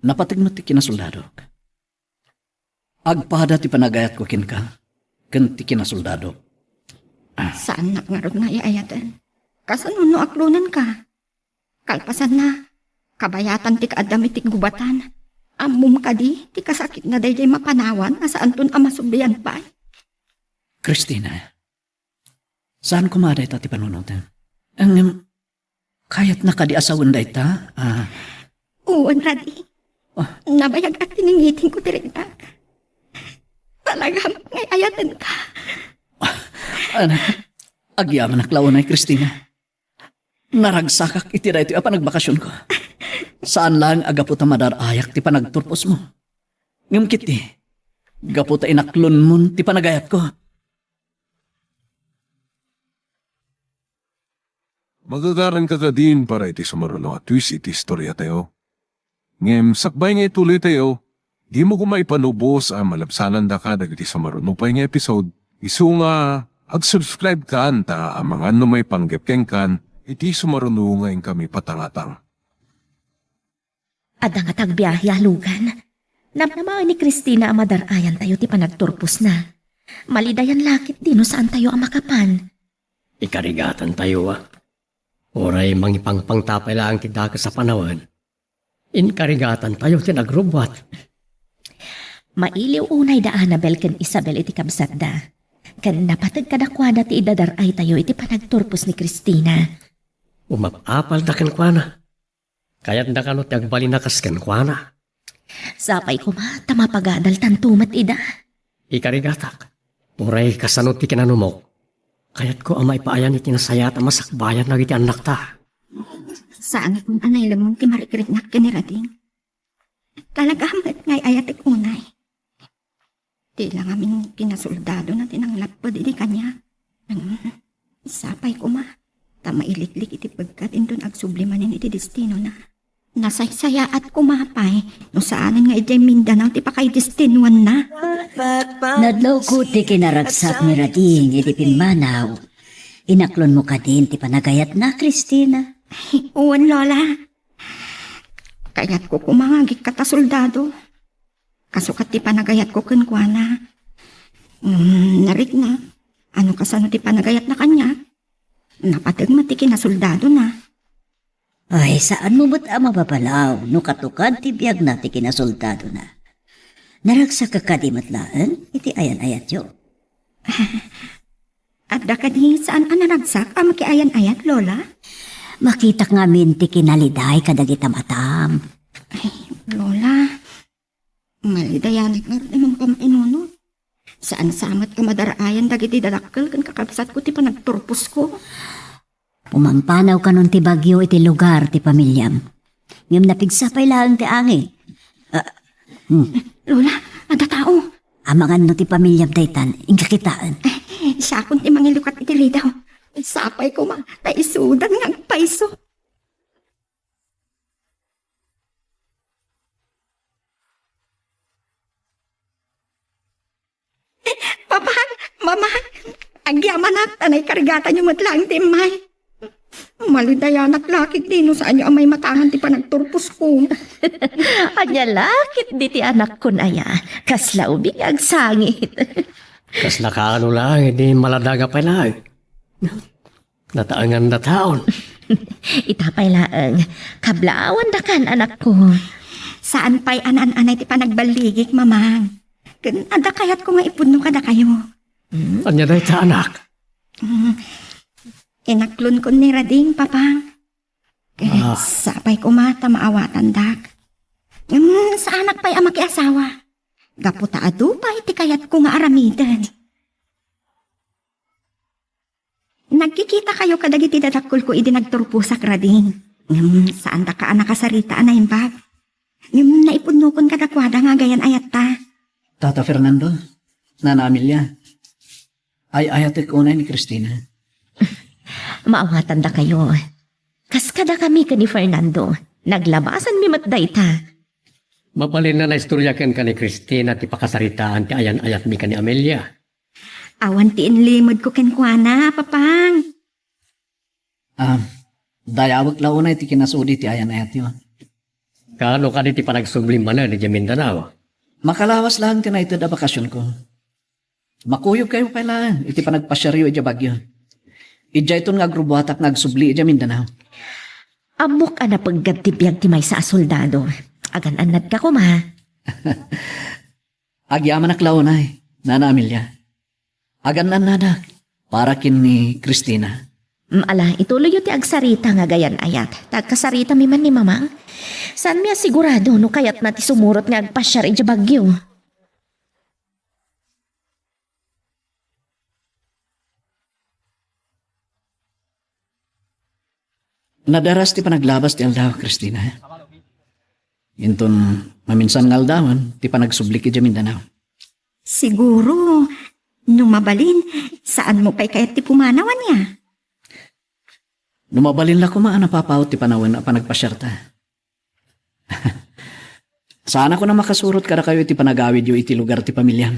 Napateg met ti kinasoldadok. Agpada ti panagayatko kenka ken ti kinasoldadok. Ah. Saannak ngarud nga ay-ayaten. Kasano no aklonenka? Kalpasanna, kabayatan ti kaaddam iti gubatan. Ammom kadi ti kasakitna daydiay mapanawan a saanton a masublian pay? Christina, saan koma dayta ti panunotem. Ngem, kayatna kadi a sawen dayta? Ah. Wen, Radi. Ah. Nabayag a tiningitingko ti riknak. Talaga met nga ay-ayatenka. Ah, anak, agyamanak la unay, Christina. Naragsakak iti daytoy a panagbakasionko. Saan laeng a gapu ta madar-ayak ti panagturposmo. Ngem ketdi, gapu ta inaklonmon ti panagayatko. Magagaranka kadin para iti sumaruno a twist iti istoriatayo. Ngem sakbay nga ituloytayo, dimo koma ipanubos a malabsanandaka dagiti sumaruno pay nga episode, isu nga ag-subscribe kan ta amangan no maipanggep kenkan iti sumaruno nga inkami patangatang. Adda nga ti agbiahe a lugan. Namnamaen ni Christina a madar-ayantayo ti panagturposna. Malidayan la ketdi no saantayo a makapan. Ikarigatantayo, a. Uray mangipangpangta pay laeng ti dakes a panawen. Inkarigatantayo ti nagrubbuat. Mailiw unay da Annabel ken Isabel iti kabsatda. Ken napateg kadakuada ti idadar-aytayo iti panagturpos ni Christina. Umap-apalda kenkuana. Kayatda kano ti agbalin a kas kenkuana? Sapay koma ta mapagadaltanto met ida. Ikarigatak, uray kasano ti kinanumok, kayatko a maipaayan iti nasayaat a masakbayan dagiti annakta. Saankon a nailemon ti marikriknak ken ni Rading. Talaga met nga ay-ayatek unay. Ti la ngamin kinasoldadona ti nanglapped idi kaniak. Hmm, sapay koma, ta mailiklik iti pegkat inton agsubli manen iti destinona. Nasaysayaat koma pay no saanen nga idiay Mindanao ti pakaidestinuanna. Nadlawko ti kinaragsak ni Rading idi pimmanaw. Inaklonmo kadin ti panagayatna, Christina? Wen, Lola. Kayatko koma nga agikkat a soldado. Kasu ket ti panagayatko kenkuana. Ngem narikna, a no kasano ti panagayatna kaniak? Napateg met ti kinasoldadona. Ay, saanmo met a mababalaw no katukan ti biagna ti kinasoldadona. Naragsak kadi met laeng iti ayan-ayatyo? Adda kadi saan a naragsak a makiayan-ayat, Lola? Makitak ngamin ti kinaliday kadagita matam. Ay, Lola, malidayanak ngarud a mangpampanunot. Saan sa met a madar-ayan dagiti dadakkel ken kakabsatko ti panagturposko. Pumampanaw kanon ti bagyo iti lugar ti pamiliam. Ngem napigsa pay laeng ti angin. Ah, hmm. Lola, adda tao. Amangan no ti pamiliam daytan, inka kitaen. Eh, siakon ti mangilukat iti ridaw. Sapay koma, ta isudan nga agpayso. Papa, Mama, agyamanak, ta naikarigatanyo met laeng ti immay. Malidayanak la ketdi no saanyo a maimatangan ti panagturposko. Ania la ketdi ti anakkon aya? Kasla ubing nga agsangit. Kasla kaano laeng, idi maladaga pay laeng. Nataengan da taon. Ita pay laeng, kablawan da kan, anakko. Saan pay a naan-anay ti panagballigik, Mamang. Ken adda kayatko nga ipudno kadakayo. Hmm, ania dayta, anak? Hmm, inaklon kon ni Rading, Papang. Ket sapay koma ta maawatandak. Hmm, saanak pay a makiasawa. Gapu ta adu pay ti kayatko nga aramiden. Nagkikitakayo kadagiti dadakkelko idi nagturposak, Rading. Ngem saandaka a nakasarita a naimbag. Ngem naipudnokon kadakuada nga agayan-ayatta. Tata Fernando, Nana Amelia, ay-ayatek unay ni Christina. Maawatandakayo. Kas kadakami ken ni Fernando, naglabasanmi met dayta. Mabalin a naistorya kenka ni Christina ti pakasaritaan ti ayan-ayatmi ken ni Amelia. Awan ti inlimedko kenkuana, Papang. Ah, dayawek la unay ti kinasudi ti ayan-ayatyo. Kaano kadi ti panagsublim manen idiay Mindanao? Makalawas laeng ti naited a bakasionko. Makuyogkayo pay laeng iti panagpasiaryo idiay Baguio. Idiayton nga agrubbuatak nga agsubli idiay Mindanao. Ammok a napeggad ti biag ti maysa a soldado. Agan-annadka koma. Agyamanak la unay, Nana Amelia. Agan-annadak para ken ni Christina. Mm, ala, ituloyyo ti agsarita nga agayan-ayat. Ta agkasaritami man ni Mamang. Saanmi a sigurado no kayatna ti sumurot nga agpasiar idiay Baguio. Nadaras ti panaglabas ti aldaw, Christina. Inton maminsan nga aldawen ti panagsublik idiay Mindanao. Siguro, no mabalin, saanmo pay kayat ti pumanaw, ania? No mabalin la koma a napapaut ti panawen a panagpasiarta. Saanak a makasurot kadakayo iti panagawidyo iti lugar ti pamiliam.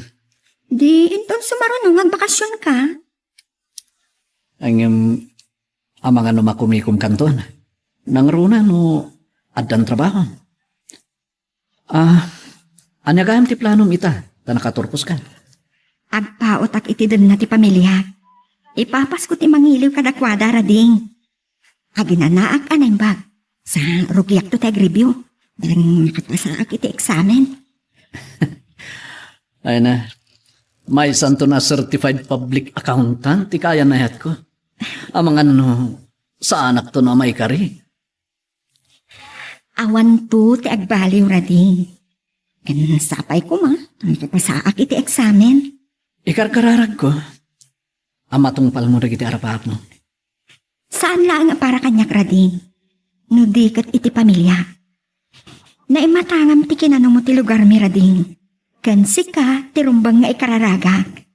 Di inton sumaruno nga agbakasionka. Ngem, amangan no makumikom kanton. Nangruna no addan trabaho. Ah, ania gayam ti planom ita, ta nakaturposkan? Agpaotak iti demna ti pamiliak. Ipapasko ti mangiliw kadakuada, Rading. Aginanaak a naimbag. Sa rugiakto ti agribyo. Deng makapasaak iti eksamen. Ay na, maysanto a certified public accountant ti kaayan-ayatko. Amangan no, saanakto a maikari. Awanto ti agbaliw, Rading. Ken sapay koma, makapasaak iti eksamen. Ikarkararagko, a matungpalmo dagiti arapaapmo. Saan laeng a para kaniak, Rading, no di ket iti pamiliak. Naimatangam ti kinanamo ti lugarmi, Rading, ken sika ti rumbeng nga ikararagak.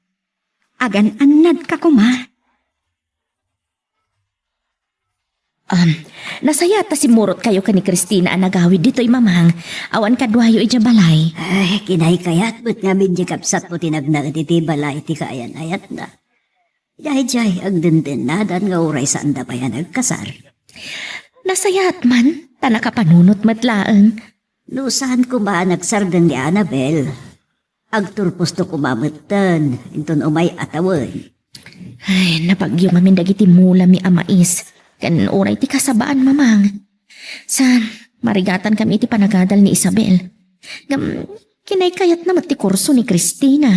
Agan-annadka koma. Um, nasayaat ta simmurotkayo ken ni Christina a nagawid ditoy, Mamang. Awan kaduayo idiay balay. Ay, kinaykayat met ngamin ti kabsatmo ti nagnaed iti balay ti kaayan-ayatna. Daydiay, agdendennadan nga uray saanda pay a nagkasar. Nasayaat man, ta nakapanunot met laeng. No saan koma a nagsardeng ni Annabel, agturposto koma metten inton umay a tawen. Ay, nabagyo ngamin dagiti mulami a mais, ken uray ti kasabaan, Mamang. Sa, marigatankami iti panagadal ni Isabel. Ngem, kinaykayatna met ti kurso ni Christina.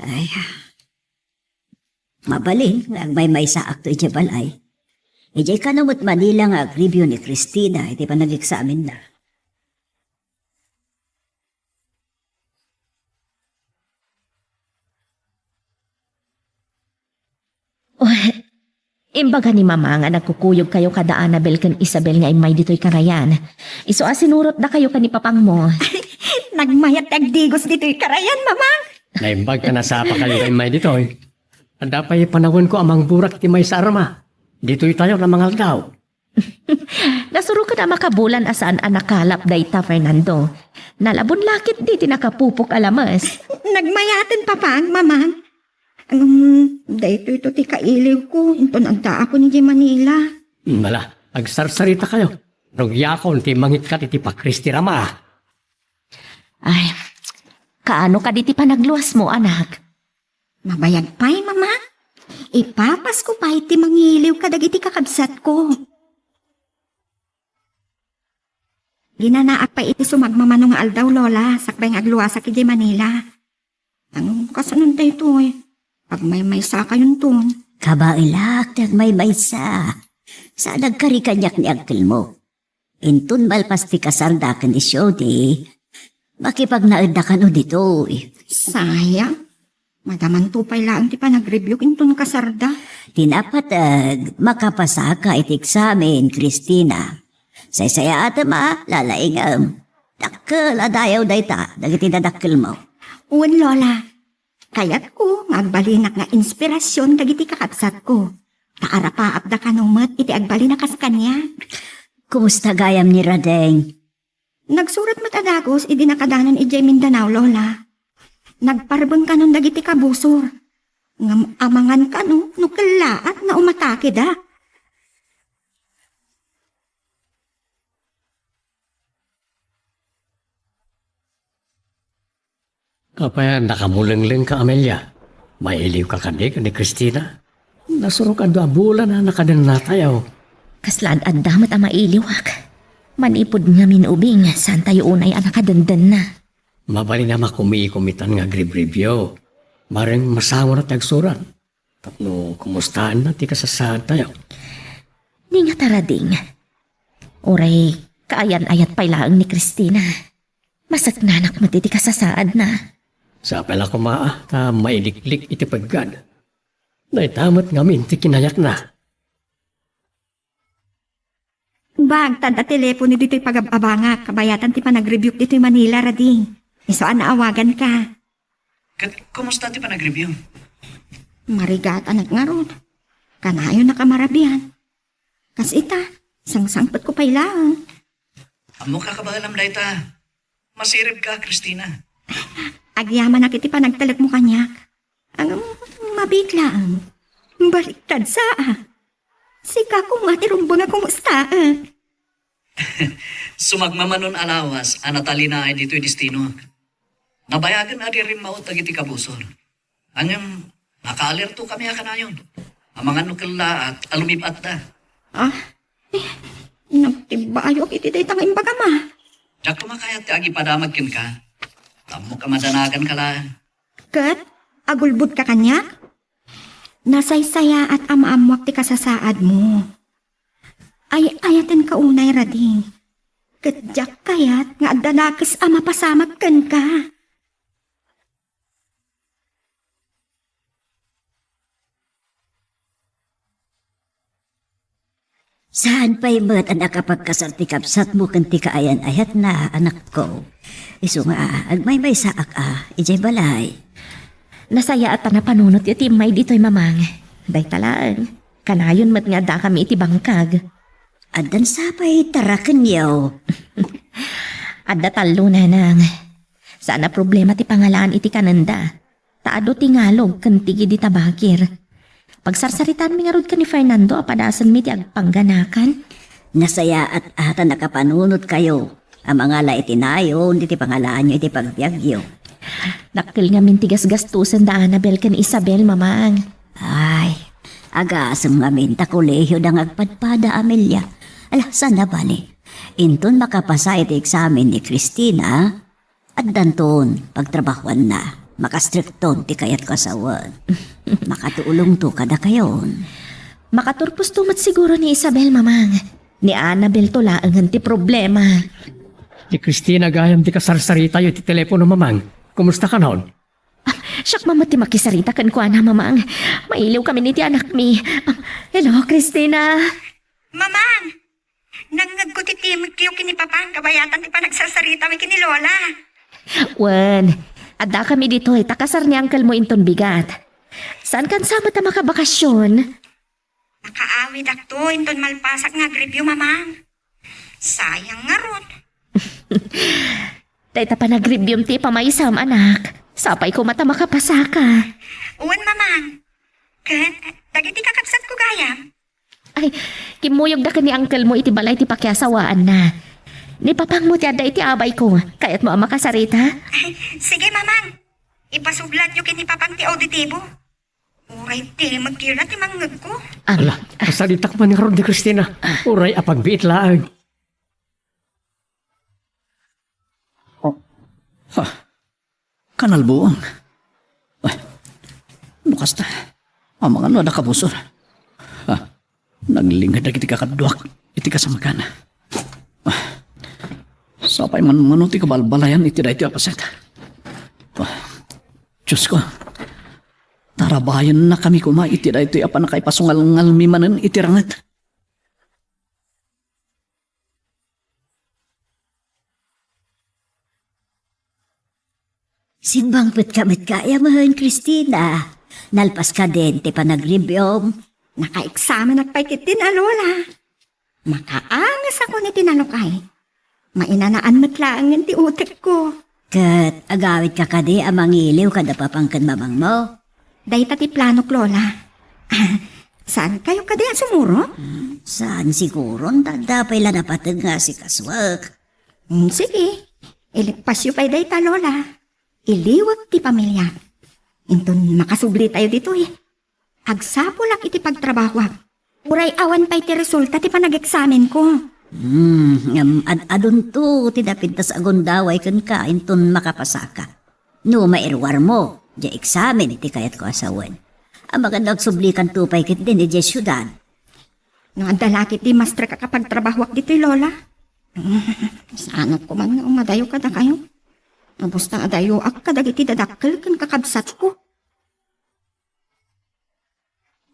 Ay, mabalin nga agmaymaysaakto idiay balay. Idiay kano met Manila nga agribyo ni Christina iti panageksamenna. Oh, imbaga ni Mama nga nagkukuyogkayo kada Annabel ken Isabel nga immay ditoy karayan. Isu a sinurotdakayo ken ni papangmo. Nagmayat ti agdigos ditoy karayan, Mama. Naimbag ta nasapakayo nga immay ditoy. Adda pay panawenko a mangburak iti maysa a rama. Ditoytayo a mangaldaw. Nasuroken a makabulan a saan a nakalap dayta, Fernando. Nalabon la ketdi ti nakapupok a lames. Nagmayaten, Papang, Mamang. Ngem, daytoyto ti kailiwko inton addaakon idiay Manila. Hmm, ala, agsarsarita kayo. Rugiakon ti mangikkat iti pakris ti rama. Ay, kaano kadi ti panagluasmo, anak? Mabayag pay, Mama. Ipapasko pay ti mangiliw kadagiti kakabsatko. Ginanaak pay iti sumagmamano nga aldaw, Lola, sakbay nga agluasak idiay Manila. Ngem kasano daytoy? Agmaymaysakayonton. Kabaelak ti agmaymaysa. Saan agkari kaniak ni angkelmo. Inton malpas ti kasarda ken ni Shodi, makipagnaedda kano ditoy. Sayang. Madamanto pay laeng ti panagribiuk inton kasarda. Ti napateg, makapasaka iti eksamen, Christina. Saysayaatem a lalaingem. Dakkel a dayaw dayta dagiti dadakkelmo. Wen, Lola. Kayatko nga agbalinak nga inspirasyon dagiti kakabsatko. Ta arapaapda kano met iti agbalin a kas kaniak. Kumusta gayam ni Radeng? Nagsurat met a dagus idi nakadanon idiay Mindanao, Lola. Nagparbeng kanon dagiti kabusor. Ngem amangan kano no kellaat nga umatakeda. Apay, nakamulengleng ka, Amelia? Mailiw ka kadi ken ni Christina? Nasurok adu a bulan a nakadennatayo. Kasla ad-adda met a mailiwak. Manipud ngamin ubing, saantayo unay a nakadendenna. Mabalin a makumikumitan nga agribribio. Maring masango na ti agsurat. Tapno kumustaanna ti kasasaadtayo. Ni nga tarading. Uray kaayan-ayat pay laeng ni Cristina. Masaknanak met iti kasasaadna. Sapay la koma, ta mailiklik iti peggad. Dayta met ngamin ti kinayatna. Agtad a telepono ditoy pagab-abangak, kabayatan ti panagrebiok ditoy Manila, Rading. Isu a naawaganka. Ket kumusta ti panagrebiok? Marigatanak ngarud. Kanayon a kamarabian. Kas ita, sangsangpetko pay laeng. Ammok a kabaelam dayta. Masiribka, Cristina. Agyamanak iti panagtalekmo kaniak. Ang mabiit laeng. Baliktad sa, a. Sika koma ti rumbeng a kumustaek. Sumagmamano a lawas a natalinaay ditoy destinoak. Nabayagen a di rimmaut dagiti kabusor. Ngem, nakaalerto kami a kanayon. Amangan no kellaat a lumib-atda. Ah, eh, nagtibbaayok iti dayta nga imbagam, a. Diak koma kayat ti agipadamag kenka. Ammok a madanaganka laeng. Ket, agulbodka kaniak? Nasaysayaat a maammoak ti kasasaadmo. Ay-ayatenka unay, Rading. Ket diak kayat nga adda nakes a mapasamak kenka. Saan pay met a nakapagkasar ti kabsatmo ken ti kaayan-ayatna, anakko. Isu nga, agmaymaysaak a, idiay balay. Nasayaat a napanunotyo ti immay ditoy, Mamang. Dayta laeng. Kanayon met nga addakami iti bangkag. Addan sapay tarakenyo. Adda tallo, Nanang. Saan a problema ti pangalaan iti kanenda. Ta adu ti ngalog ken tigid ita bakir. Pagsarsaritaanmi ngarud ken ni Fernando a padasenmi ti agpangganakan. Nasayaat a ta nakapanunotkayo a mangala iti nayon iti pangalaanyo iti pagbiagyo. Dakkel ngamin ti gasgastosen da Annabel ken Isabel, Mamang. Ay, agasem ngamin ta kolehiyo da nga agpadpada, Amelia. Ala, saan a bale. Inton makapasa iti eksamen ni Cristina, addanton pagtrabahuanna. Makastrikton ti kayatko a sawen. Makatulongto kadakayon. Makaturposto met siguro ni Isabel, Mamang. Ni Annabel to laengen ti problema. Ni Cristina gayam ti kasarsaritayo iti telepono, Mamang. Kumusta kanon? Ah, siak man met ti makisarita kenkuana, Mamang. Mailiwkamin iti anakmi. Ah, hello, Cristina. Mamang! Nangngegko ti timekyo ken ni Papang kabayatan ti panagsarsaritami ken ni Lola. Wen, addakami ditoy ta kasar ni angkelmo inton bigat. Saankan sa met a makabakasyon? Nakaawidakto inton malpasak nga agribio, Mamang. Sayang ngarud. Dayta panagribiom ti ipamaysam, anak. Sapay koma ta makapasaka. Wen, Mamang. Ket dagiti kakabsatko gayam, Ay, kimmuyogda ken ni angkelmo iti balay ti pakiasawaanna. Ni Papangmo ti adda iti abayko. Kayatmo a makasarita? Ay, sige, Mamang. Ipasublatyo ken ni Papang ti auditibo. Uray timekyo la ti mangngegko. Ala, kasaritak man ngarud ni Cristina. Uray a pagbiit laeng. Oh. Ha. Kanalbuang. Ah, no kasta, amangan no adda kabusor. Ah, naglinged dagiti kakaduak iti kasamakan. Ah, sapay man mano ti kabalbalayan iti daytoy a paset. Ah, Diosko, tarabayennakami koma iti daytoy a pannakaipasungalngalmi manen iti ranget. Simmangpetka met gayam, Cristina. Nalpas kadin ti panagribiom? Nakaeksamenak pay ketdin a, Lola. Makaangesakon iti nalukay. Mainanaan met laengen ti utekko. Ket agawidka kadi a mangiliw kada Papang ken Mamangmo? Dayta ti planok, Lola. Saankayo kadi a sumurot? Hmm, saan siguro, ta adda pay la napateg nga asikasuek. Hmm, sige. Ileppasyo pay dayta, Lola. Iliwek ti pamiliak. Inton makasublitayo ditoy, agsapulak iti pagtrabahuak. Uray awan pay ti resulta ti panageksamen ko. Hmm, ngem ad-adunto ti napintas a gundaway kenka inton makapasaka. No mairuarmo, diay eksamen ti kayatko a sawen. Amangan no agsublikanto pay ketdin idiay siudad. No adda la ketdi mastrek a kapagtrabahoak ditoy, Lola. Saanakon man nga umadayo kadakayo. Ubos ta adayoak kadagiti dadakkel ken kakabsatko.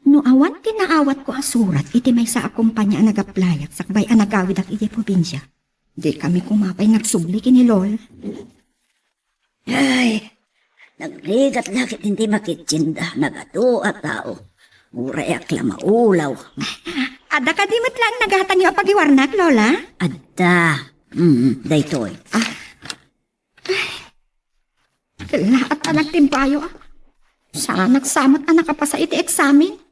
No awan ti naawatko a surat iti maysa a kompania a nag-applyak sakbay a nagawidak idiay probinsia, dikami koma pay nagsubli ken ni Lola. Ay, nagrigat la ketdi ti makittienda, nagadu a tao. Urayak la maulaw. Adda kadi met laeng nagatangyo a pagiwarnak, Lola? Adda. Mm, daytoy. Ah. Kellaat a nagtimbayo, ah. Saanak sa met a nakapasa iti eksamen.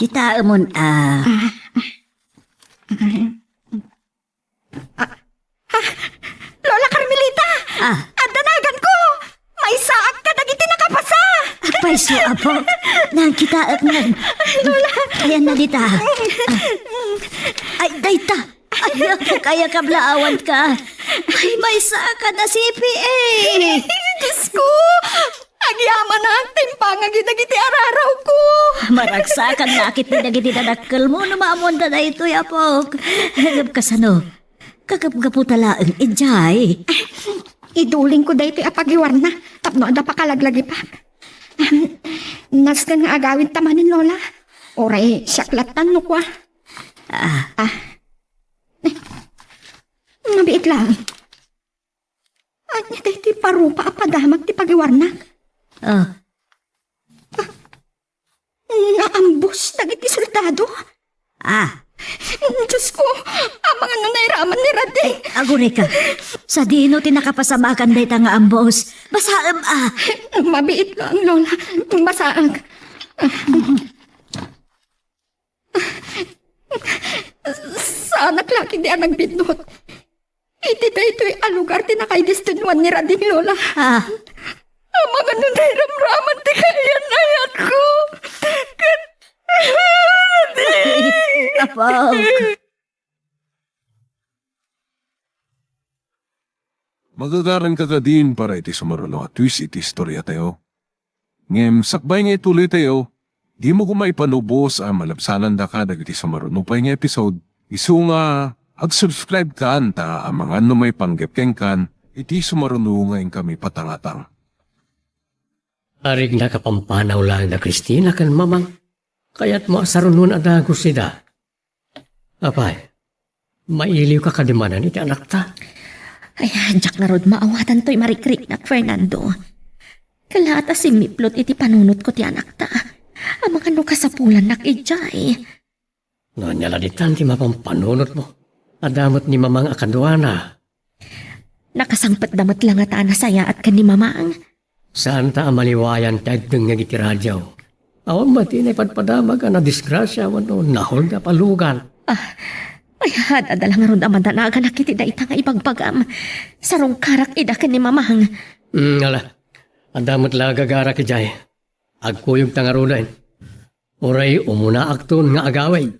Kitaemon, ah. Ah, ah. Ah. Ah, ah, Lola Carmelita! Ah. Adda naganko! Maysaak kadagiti nakapasa! Apay, su, apo. Nagkitaek man. Lola! Ayan na dita. Ah. Ay, dayta. Ay, apo, kaya kablaawanka. Ay, maysaak a C P A. Diosko! Agyamanak ti impangagi dagiti ararawko. Maragsakan la ketdi dagiti dadakkelmo no maammoanda daytoy, apok. Ngem kasano? Kagapgaputa laeng idiay. Idulingko daytoy a pagiwarna tapno adda pakalaglagipak. Nasken nga agawidta manen, Lola. Uray siak lattan no kua. Ah. Ah. Mabiit laeng. Ania daytoy parupa a padamag ti pagiwarnak? Ah. Naambos dagiti soldado? Ah. Diosko, amangan no nairaman ni Rading. Ay, agurayka. Sadino ti nakapasamakan dayta nga ambos? Basaem, ah. Mabiit laeng, Lola. Basaek. Saanak la ketdi a nagbinnut. Iti daytoy a lugar ti nakaidestinuan ni Rading, Lola. Ah. Amangan no nairamraman ti kaayan-ayatko. Ket, Rading! Apo. Magagaranka kadin para iti sumaruno a twist iti istoriatayo. Ngem sakbay nga ituloytayo, dimo koma ipanubos a malabsanandaka dagiti sumaruno pay nga episode, isu nga agsubscribe kan ta amangan no maipanggep kenkan iti sumaruno nga inkami patangatang. Arigna kapampanaw laeng da Cristina ken Mamang. Kayatmo a sarunon a dagus ida. Apay, mailiwka kadi manen iti anakta? Ay, diak ngarud maawatan toy marikriknak, Fernando. Kellaat a simmiplot iti panunotko ti anakta. Amangan no kasapulannak idiay. No ania la ditan ti mapampanunotmo? Adda met ni Mamang a kaduana. Nakasangpetda met la ngata a nasayaat ken ni Mamang. Saanta a maliwayan ti agdengngeg iti radio. Awan met ti naipadpadamag a nadisgrasia wenno naholga a palugan. Ah, ay, ad-adda la ngarud a madanaganak iti dayta nga ibagbagam. Sarungkarak ida ken ni Mamang. Mm, ala. Adda met la agagarak idiay. Agkuyogta ngaruden. Uray umunaakton nga agawid.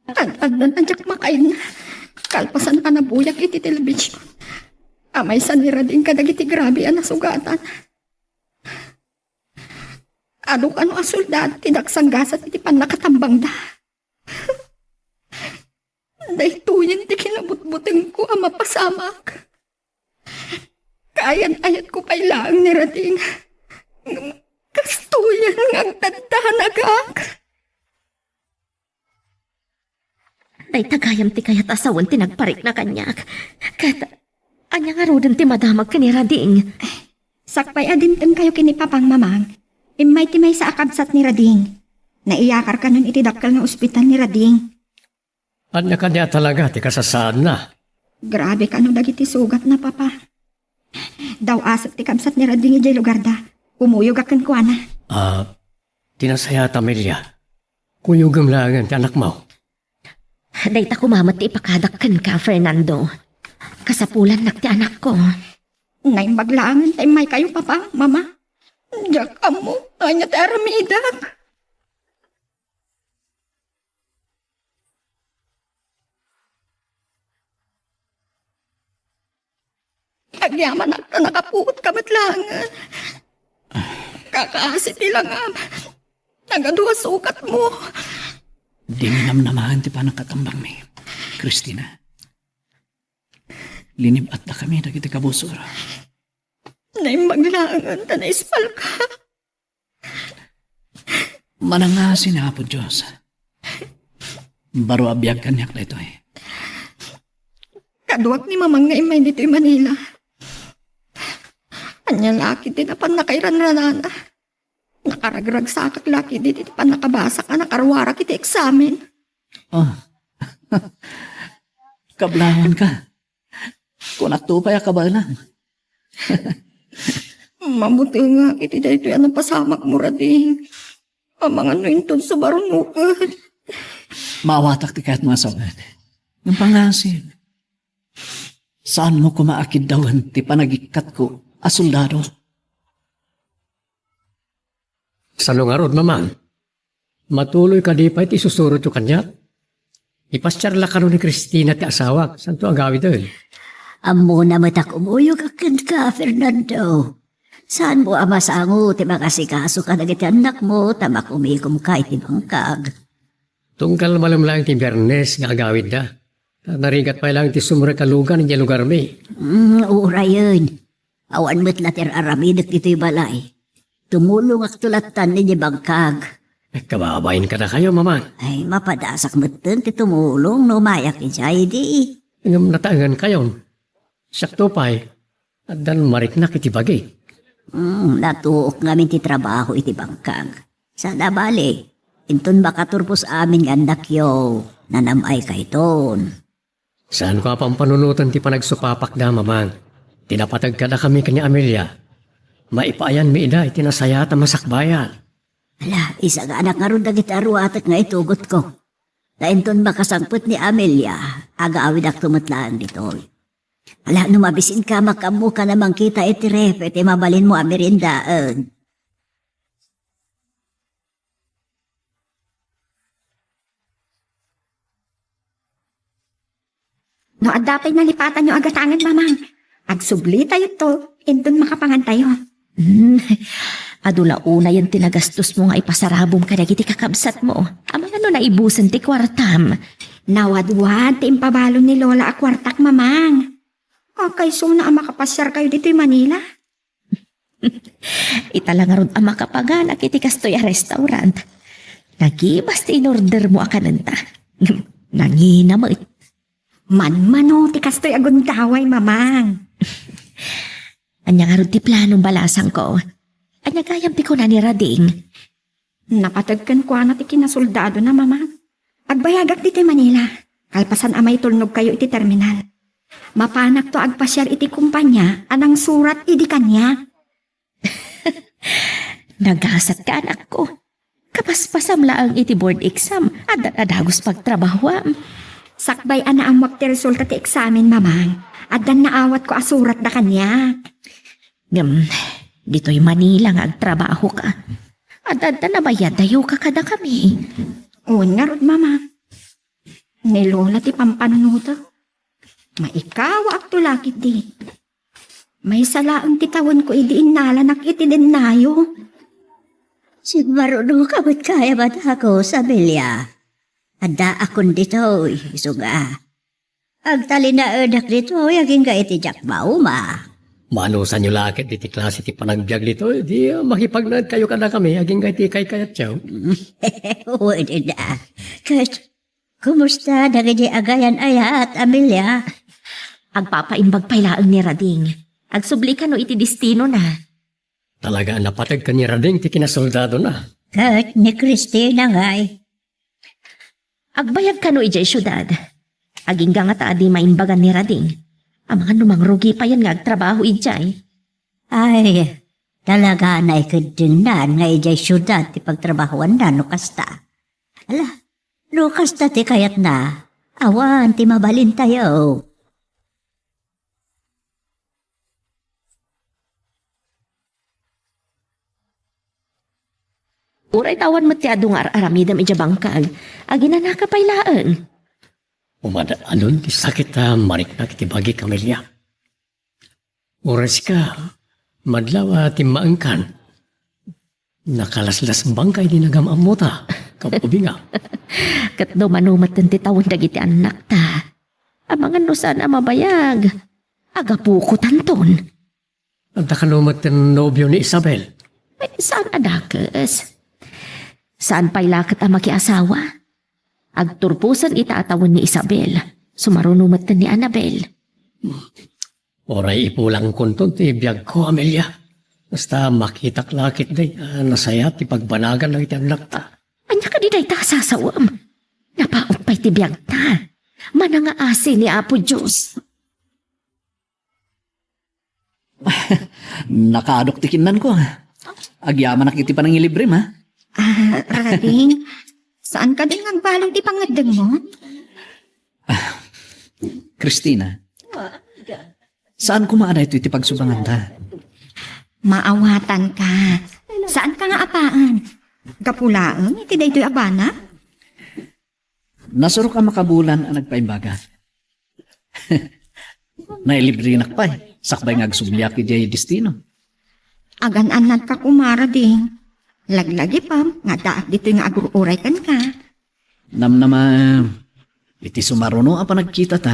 Ad-addan a diak makainna. Kalpasan a nabuyag iti telebision a maysa ni Rading kadagiti grabe a nasugatan. Adu kano a soldado ti nagsanggasat iti pannakatambangda. Daytoyen ti kinabutbutengko a mapasamak. Kaayan-ayatko pay laeng ni Rading. Ngem kastoyen nga agdaddanagak. Dayta gayam ti kayat a sawen ti nagparikna kaniak. Ket ania ngaruden ti madamag ken ni Rading? Sakbay a dimtengkayo ken ni Papang, Mamang, immay ti maysa a kabsat ni Rading. Naiyakar kanon iti dakkel nga ospital ni Rading. Ania kadi a talaga ti kasasaadna? Grabe kano dagiti sugatna, Papa. Daw-asek ti kabsat ni Rading idiay lugarda. Kumuyogak kenkuana. Ah, ti nasayaat, Amelia. Kuyogem laengen ti anakmo. Dayta koma met ti ipakadak kenka, Fernando. Kasapulannak ti anakko. Naimbag laengen ta immaykayo, Papa, Mama. Diak ammo no ania ti aramidak. Agyamanak ta nakapuotka met laengen. Kakaasi ti langam. Nagadu a sukatmo. Dimi namnamaen ti pannakatambangmi, Christina. Linib-atdakami dagiti kabusor. Naimbag laengen ta naispalka. Manangngaasi ni Apo Dios. Baro a biag kaniak daytoy. Kaduak ni Mamang nga immay ditoy Manila. Ania la ketdi ti napan nakairanranana. Nakaragragsakak la ketdi ti pannakabasak a nakaruarak iti eksamen. Oh. Kablawanka. Kunakto pay a kabaelam. Mabutengak iti daytoy a napasamakmo, Rading. Amangan no inton subarunoken. Maawatak ti kayatmo a sawen. Ngem pangngaasi, saanmo koma a kiddawen ti panagikkatko a soldado. Sano ngarud, Mamang? Matuloy kadi pay ti isusurotyo kaniak? Ipasiar la kano ni Christina ti asawak, saanto agawiden? Ammona met a kumuyog a kenka, Fernando. Saanmo a masango ti mangasikaso kadagiti annakmo ta makumikomka iti bangkag? Tunggal malem laeng ti Biernes nga agawidda. Ta narigat pay laeng ti sumrek a lugan idiay lugarmi. Mm, urayen. Awan met la ti ar-aramidek ditoy balay. Tumulongakto lattan idiay bangkag. Agkababain kadakayo, Mamang. Ay, mapadasak metten ti tumulong no umayak idiay, di. Ngem nataengankayon. Siakto pay, addan mariknak iti bagi. Hmm, natuok ngamin ti trabaho iti bangkag. Saan a bale, inton makaturpos amin nga annakyo, nanam-aykayton. Saanko a pampanunoten ti panagsupapakda, Mamang. Ti napateg kadakami ken ni Amelia, maipaayanmi ida iti nasayaat a masakbayan. Ala, isaganak ngarud dagiti aruatek nga itugotko. Ta inton makasangpet ni Amelia, agawidakto met laeng ditoy. Ala, no mabisinka, makaammokan a mangkita iti ref iti mabalinmo a meriendaen. No adda pay nalipatanyo a gatangen, Mamang, agsublitayo to, inton makapangantayo. Hmm, adu la unayen ti nagastosmo nga ipasarabom kadagiti kakabsatmo. Amangan no naibusen ti kuartam. Nawadwad ti impabalo ni Lola a kuartak, Mamang. Kakaisuna a makapasiarkayo ditoy Manila. Ita la ngarud a makapaganak iti kastoy a restaurant. Nagibas ti inordermo a kanenta. Nangina met. Manmano ti kastoy a gundaway, Mamang. Ania ngarud ti plano, balasangko? Ania gayam ti kuna ni Rading? Napateg kenkuana ti kinasoldadona, Mamang. Agbayagak ditoy Manila, kalpasan a maitulnogkayo iti terminal. Mapanakto a agpasiar iti kompania a nangsurat idi kaniak. Nagasatka, anakko. Kapaspasam laeng iti board exam, addan a dagus pagtrabahuam. Sakbay a naammoak ti resulta ti eksamen, Mamang, addan naawatko a suratda kaniak. Ngem, ditoy Manila nga agtrabahoka. Adda nabayaddayoka kadakami. Wen ngarud, Mama. Ni Lola ti pampanunotek. Maikawaakto la ketdi. Maysa laeng ti tawenko idi innalanak iti dennayo. Simmarunoka met gayam a dagus, Amelia. Addaakon ditoy, isu nga. Agtalinaedak ditoy agingga iti diak mauma. Manusanyo la ket iti klase ti panagbiag ditoy, di, ah, makipagnaedkayo kadakami agingga iti kaykayatyo. Wen da. Ket, kumusta dagiti agayan-ayat, Amelia? Agpapaimbag pay laeng ni Rading. Agsubli kano iti destinona. Talaga a napateg ken ni Rading ti kinasoldadona. Ket ni Christina ngay? Agbayag kano idiay siudad. Agingga ngata a di maimbagan ni Rading. Amangan no mangrugi payen nga agtrabaho idiay. Ay, talaga a naikeddengnan nga idiay siudad ti pagtrabahoanna no kasta. Ala, no kasta ti kayatna, awan ti mabalintayo. Uray ta awan met ti adu nga ar-aramidem idiay bangkag, aginanaka pay laeng. Umad-adun ti sakit a mariknak iti bagik, Amelia. Uray sika, madlaw a timmaengkan. Nakalaslasbangka idi nagam-ammota, kaubingam. Ket dumano metten ti tawen dagiti annakta. Amangan no saan a mabayag. Agapuko tanton. Adda kano metten nobio ni Isabel? Ay, saan a dakes. Saan pay la ket a makiasawa. Agturposen ita a tawen ni Isabel. Sumaruno metten ni Annabel. Uray ipulangkonton ti biagko, Amelia. Basta makitak la ketdi a nasayaat ti pagbanagan dagiti annakta. Ania kadi dayta a sasawem? Napaut pay ti biagta. Manangaasi ni Apo Dios. Nakaadok ti kinnanko. Agyamanak iti panangilibrem, ha? Ah, Rading, saan kadi nga agbalin ti pangngeddengmo? Christina, saan koma a daytoy ti pagsubanganta? Maawatanka. Saanka nga apaen? Gapu laeng iti daytoy a bana? Nasurok a makabulan a nagpaimbaga. Nailibrenak pay, sakbay nga agsubliak idiay destino. Agan-annadka koma, Rading. Laglagipem nga addaak ditoy nga agur-uray kenka. Namnama, iti sumaruno a panagkitata,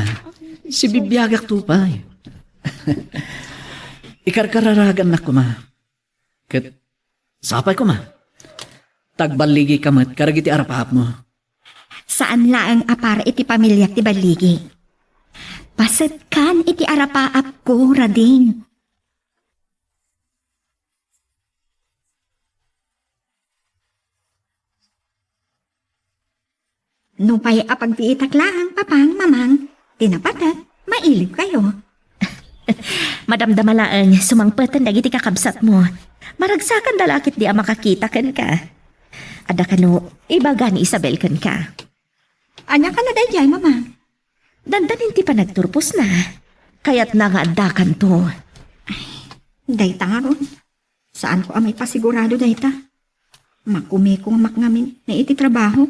sibibiagakto pay. Ikarkararagannak koma. Ket sapay koma. Tagballigika met kadagiti arapaapmo. Saan laeng a para iti pamiliak ti balligi. Pasetkan iti arapaapko, Rading. Nupay apagbiitak laeng, Papang, Mamang, ti napatek, mailibkayo. Madamdama laeng, sumangpeten dagiti kakabsatmo. Maragsakanda la ketdi a makakita kenka. Adda kano ibaga ni Isabel kenka? Ania kano daydiay, Mamang? Dandanin ti panagturposna. Kayatna nga addakanto. Dayta ngarud. Saanko a maipasigurado dayta. Makumikong makngamin na iti trabaho.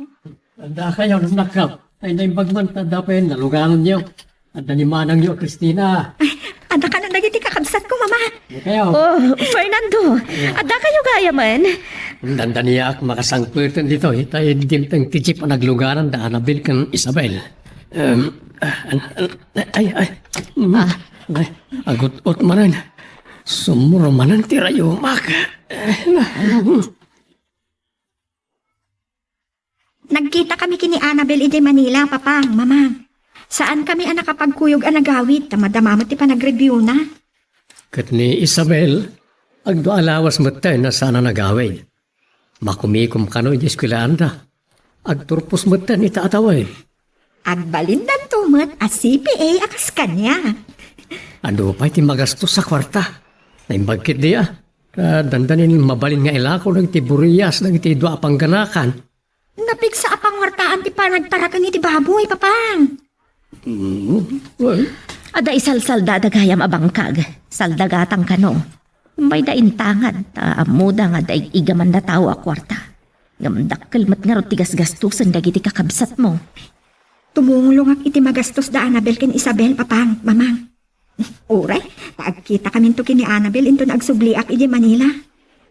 Adda kayo, nanakap. Ay, naimbag man, ta adda pay nalugananyo. Adda ni manangyo, Christina. Ay, adda kano dagiti kakabsatko, Mama. Adda kayo. Oh, Fernando, adda kayo gayamen? Dandaniak makasangpeten ditoy, ta dimteng ti jeep a nagluganan da Annabel ken Isabel. Em, ah, an-, an-, ay, ay. Mm. Ah. Ay, agut-ot manen. Sumuro manen ti rayumak. Eh, na. Nagkita kami ken ni Annabel idiay Manila, Papang, Mamang. Saan kami a nakapagkuyog a nagawid, ta madama met ti panagreviewna. Ket ni Isabel, agdua a lawas metten a saan a nagawid. Makumikom kano idiay eskuelaanda. Agturpos metten ita a tawen. Agbalindanto met a C P A a kas kaniak. Adu pay ti magastos a kuarta. Naimbag ketdi a. Ta dandanin mabalin nga ilako dagiti buriyas dagiti dua a pangganakan. Napigsa a panguartaan ti panagparakeng iti baboy, Papang. Mm, well. Adda isalsaldada gayam a bangkag. Saldagatang kano. Mayda intangad, ta ammoda nga adda ig-igaman a tao a kuarta. Ngem dakkel met ngarud ti gasgastosen dagiti kakabsatmo. Tumungolongak iti magastos da Annabel ken Isabel, Papang, Mamang. Uray, ta agkita kaminto ken ni Annabel inton agsubliak idiay Manila.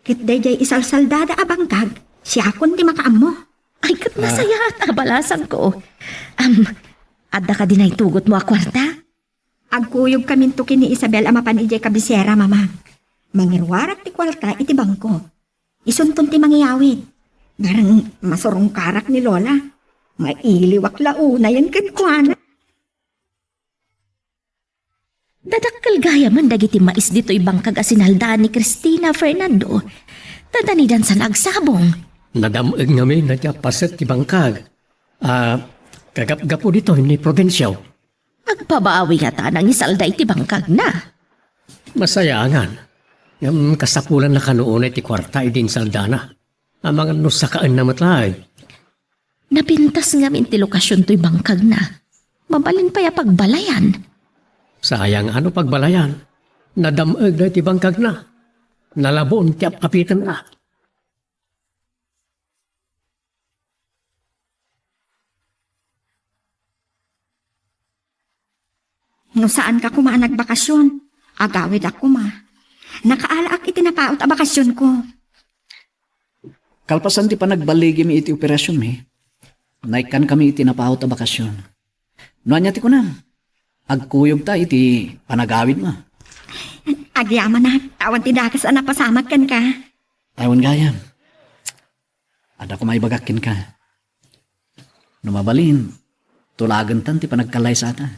Ket daydiay isalsaldada a bangkag, siakon ti makaammo. Ay, ket nasayaat a balasangko. Am, adda kadi naitugotmo a kuarta? Agkuyog kaminto ken ni Isabel a mapan idiay kabisera, Mama. Mangiruarak ti kuarta iti bangko. Isunton ti mangiyawid. Ngarud, masurungkarak ni Lola. Mailiwak la unayen kenkuana. Dadakkel gayamen dagiti mais ditoy bangkag a sinaldaan ni Christina, Fernando. Dadanidan sa naagsabong. Nadam-eg ngamin a ti appaset ti bangkag. Ah, kagapgapu ditoy ni Prudencio. Agpabawi ngata nangisalda iti bangkagna. Masayaangan. Ngem kasapulanna kano unay ti kuarta idi insaldana. Amangan no sakaenna met laeng. Napintas ngamin ti lokasion toy bangkagna. Mabalin pay a pagbalayan. Sayang a no pagbalayan. Nadam-eg daytoy bangkagna. Nalabon ti ap-apitenna. No saanka koma a nagbakasyon, agawidak koma. Nakaalaak iti napaut a bakasyonko. Kalpasan ti panagballigimi iti operasionmi, naikkankami iti napaut a bakasyon. No ania ti kunam, agkuyogta iti panagawidmo. Agyamanak, awan ti dakes a napasamak kenka. Awan gayam. Adda koma ibagak kenka. No mabalin, tulagentan ti panagkallaysata.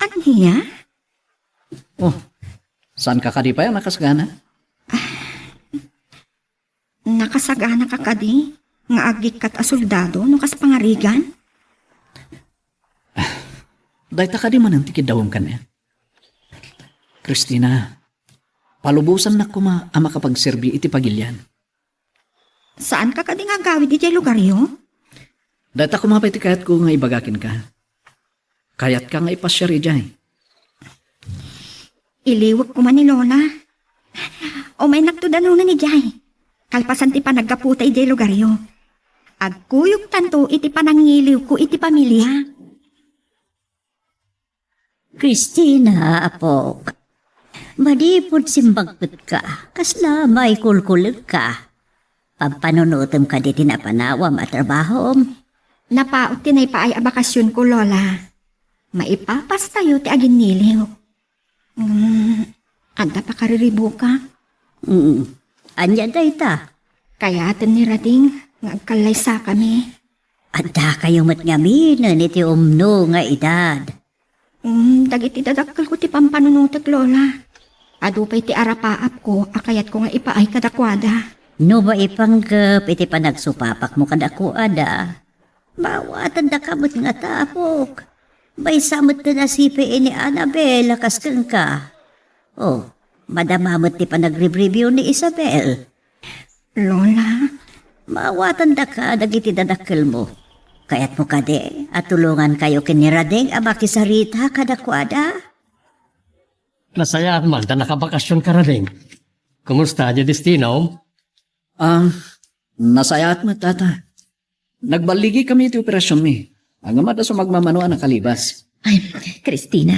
Ania? Oh, saanka kadi pay a nakasagana? Nakasaganaka kadi nga agikkat a soldado no kas pangarigan? Dayta kadi manen ti kiddawem kaniak. Christina, palubosannak koma a makapagserbi iti pagilian. Saanka kadi nga agawid idiay lugaryo? Dayta koma pay ti kayatko nga ibaga kenka. Kayatka nga ipasiar idiay? Iliwek koma ni Lola. Umaynakto danonen idiay. Kalpasan ti panaggaputa idiay lugaryo, agkuyogtanto iti panangiliwko iti pamilia. Christina, apok. Manipud simbagpetka, kasla maikulkulekka? Pampanunotem kadi ti napanawam a trabahom? Napaut ti naipaay a bakasyonko, Lola. Maipapastayo ti aginniliw. Ngem, adda pakariribukak. Mm. Ania dayta? Kayaten ni Rading nga agkallaysakami. Addakayo met ngaminen iti umno nga edad. Mm, dagiti dadakkelko ti pampanunotek, Lola. Adu pay ti arapaapko a kayatko nga ipaay kadakuada. No maipanggep iti panagsupapakmo kadakuada, maawatandaka met ngata, apok. Maysa metten a C P A ni Annabel a kas kenka. Oh, madama met ti panagribribio ni Isabel. Lola? Maawatandaka dagiti dadakkelmo. Kayatmo kadi a tulongankayo ken ni Rading a makisarita kadakuada? Nasayaat man ta nakabakasionka, Rading. Kumusta diay destinom? Ah, nasayaat met, Tata. Nagballigikami iti operasionmi. Ngem adda sumagmamano a nakalibas. Ay, Christina,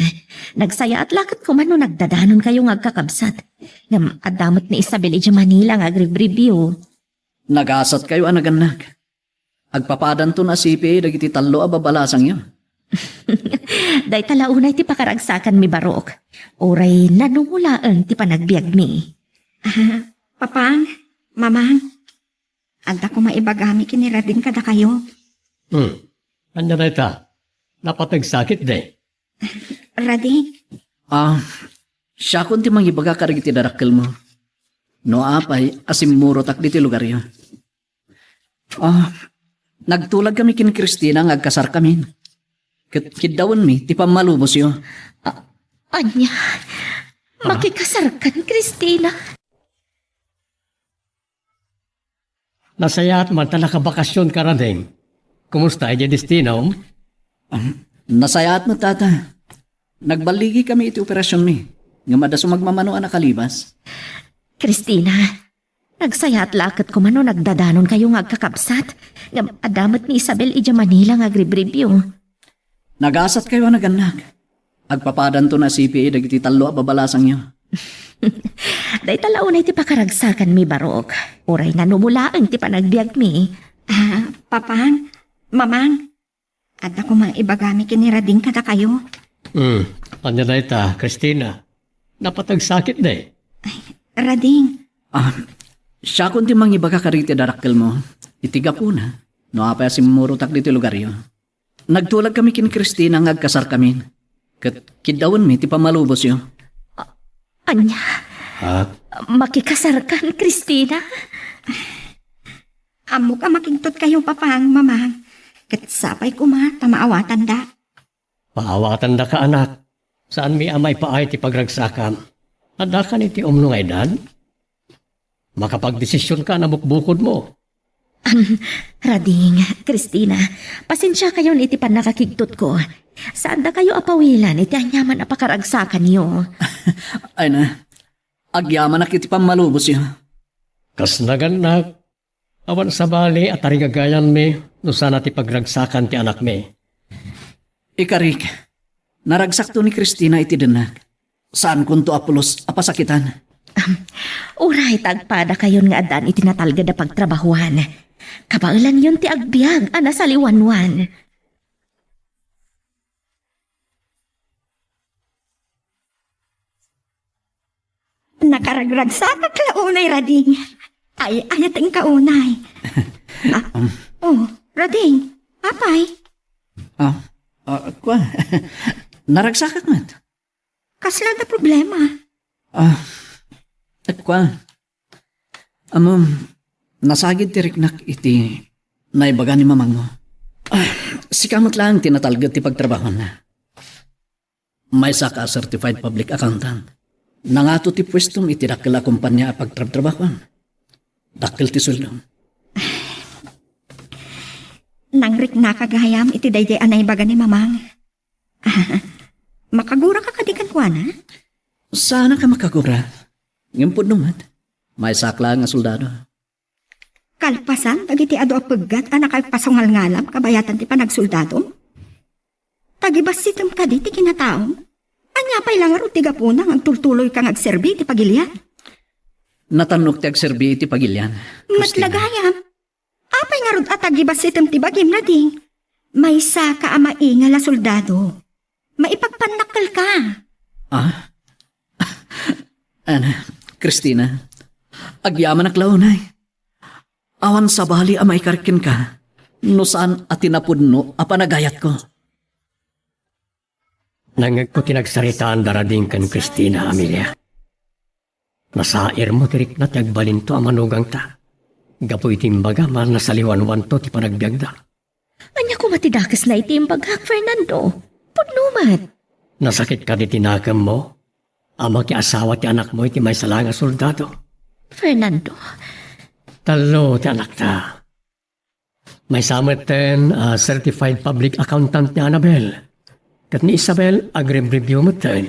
nagsayaat la ket koma no nagdadanonkayo nga agkakabsat. Ngem adda met ni Isabel idiay Manila nga agribribio. Nagasatkayo a nagannak. Agpapadanton a C P A dagiti tallo a babalasangyo. Dayta la unay ti pakaragsakanmi, barok. Uray nanumolaeng ti panagbiagmi. Ah, Papang, Mamang, adda koma ibagami ken ni Rading kadakayo. Hmm. Ania dayta? Napateg sakit, de? Rading? Ah, siakon ti mangibaga kadagiti dadakkelmo. No apay a simmurotak ditoy lugaryo. Ah, nagtulagkami ken Christina nga agkasarkamin. Ket kiddawenmi ti pammalubosyo. A-, ania? Ah. Makikasarkan, Christina? Nasayaat man ta nakabakasionka, Rading. Kumusta idiay destinom? Ah, nasayaat met, Tata. Nagballigikami iti operasionmi. Ngem adda sumagmamano a nakalibas. Christina, nagsayaat la ket koma no nagdadanonkayo nga agkakabsat. Ngem adda met ni Isabel idiay Manila nga agribribio. Nagasatkayo a nagannak. Agpapadanton a C P A dagiti tallo a babalasangyo. Dayta la unay ti pakaragsakanmi, barok. Uray nanumolaeng ti panagbiagmi. Ah, Papang, Mamang, adda koma ibagami ken ni Rading kadakayo. Hmm, ania dayta, Christina? Napateg sakit, de? Ay, Rading. Ah, siakon ti mangibaga kadagiti dadakkelmo. Iti gapuna, no apay a simmurotak ditoy lugaryo. Nagtulagkami ken Christina nga agkasarkamin. Ket kiddawenmi ti pammalubosyo. A-, ania? Ha? Makikasarkan, Christina? Ammok a makigtutkayo, Papang, Mamang. Ket sapay koma ta maawatanda. Maawatandaka, anak. Saanmi a maipaay ti pagragsakam. Addaka iti umno nga edad? Makapagdesisionka a bukbukodmo. Am, Rading, Christina, pasensiakayon iti pannakakigtutko. Saandakayo a pawilan iti aniaman a pakaragsakanyo. Ay na, agyamanak iti pammalubosyo. Kas nagannak, awan sabali a tarigagayanmi no sana ti pagragsakan ti anakmi. Ikarik, Naragsakto ni Christina iti dennak. Saankonto a pulos a pasakitan. Am, uray ta agpadakayon nga addan iti natalged a pagtrabahuan. Kabaelanyon ti agbiag a nasaliwanwan. Nakaragragsakak la unay, Rading. Ay, ayatenka unay. Ah, oh, Rading, apay? Ah, ah, kua. Naragsakak met. Kasla da problema? Ah, kua. Amom, nasagid ti riknak iti naibaga ni mamangmo. Ah, sika met laeng ti natalged ti pagtrabahona. Maysa ka a certified public accountant. Nangato ti puestom iti dakkel a kompania a pagtrabtrabahuam. Dakkel ti sueldom. Nangriknaka gayam iti daydiay a naibaga ni Mamang. Makaguraka kadi kenkuana? Saanak a makagura. Ngem pudno met. Maysak laeng a soldado. Kalpasan dagiti adu a peggat a nakaipasungalngalam kabayatan ti panagsoldadom? Tagibassitem kadi ti kinataom? Ania pay la ngarud ti gapuna nga agtultuloyka nga agserbi iti pagilian? Natanok ti agserbi iti pagilian, Met Christina. Lagayam, apay ngarud a tagibassitem ti bagim, Rading? Maysaka a maingal a soldado. Maipagpannakkelka. Ah? Ana, Christina, agyamanak la unay. Awan sabali a maikar kenka no saan a ti napudno a panagayatko. Nangngegko ti nagsaritaan da Rading ken Christina, Amelia. Nasairmo ti rikna ti agbalinto a manugangta. Gapu iti imbagam a nasaliwanwanto ti panagbiagda. Ania koma ti dakesna iti imbagak, Fernando? Pudno met. Nasakit kadi ti nakemmo a makiasawa ti anakmo iti maysa laeng a soldado? Fernando. Tallo ti anakta. Maysa metten a certified public accountant ni Annabel. Ket ni Isabel, agrebribyo metten.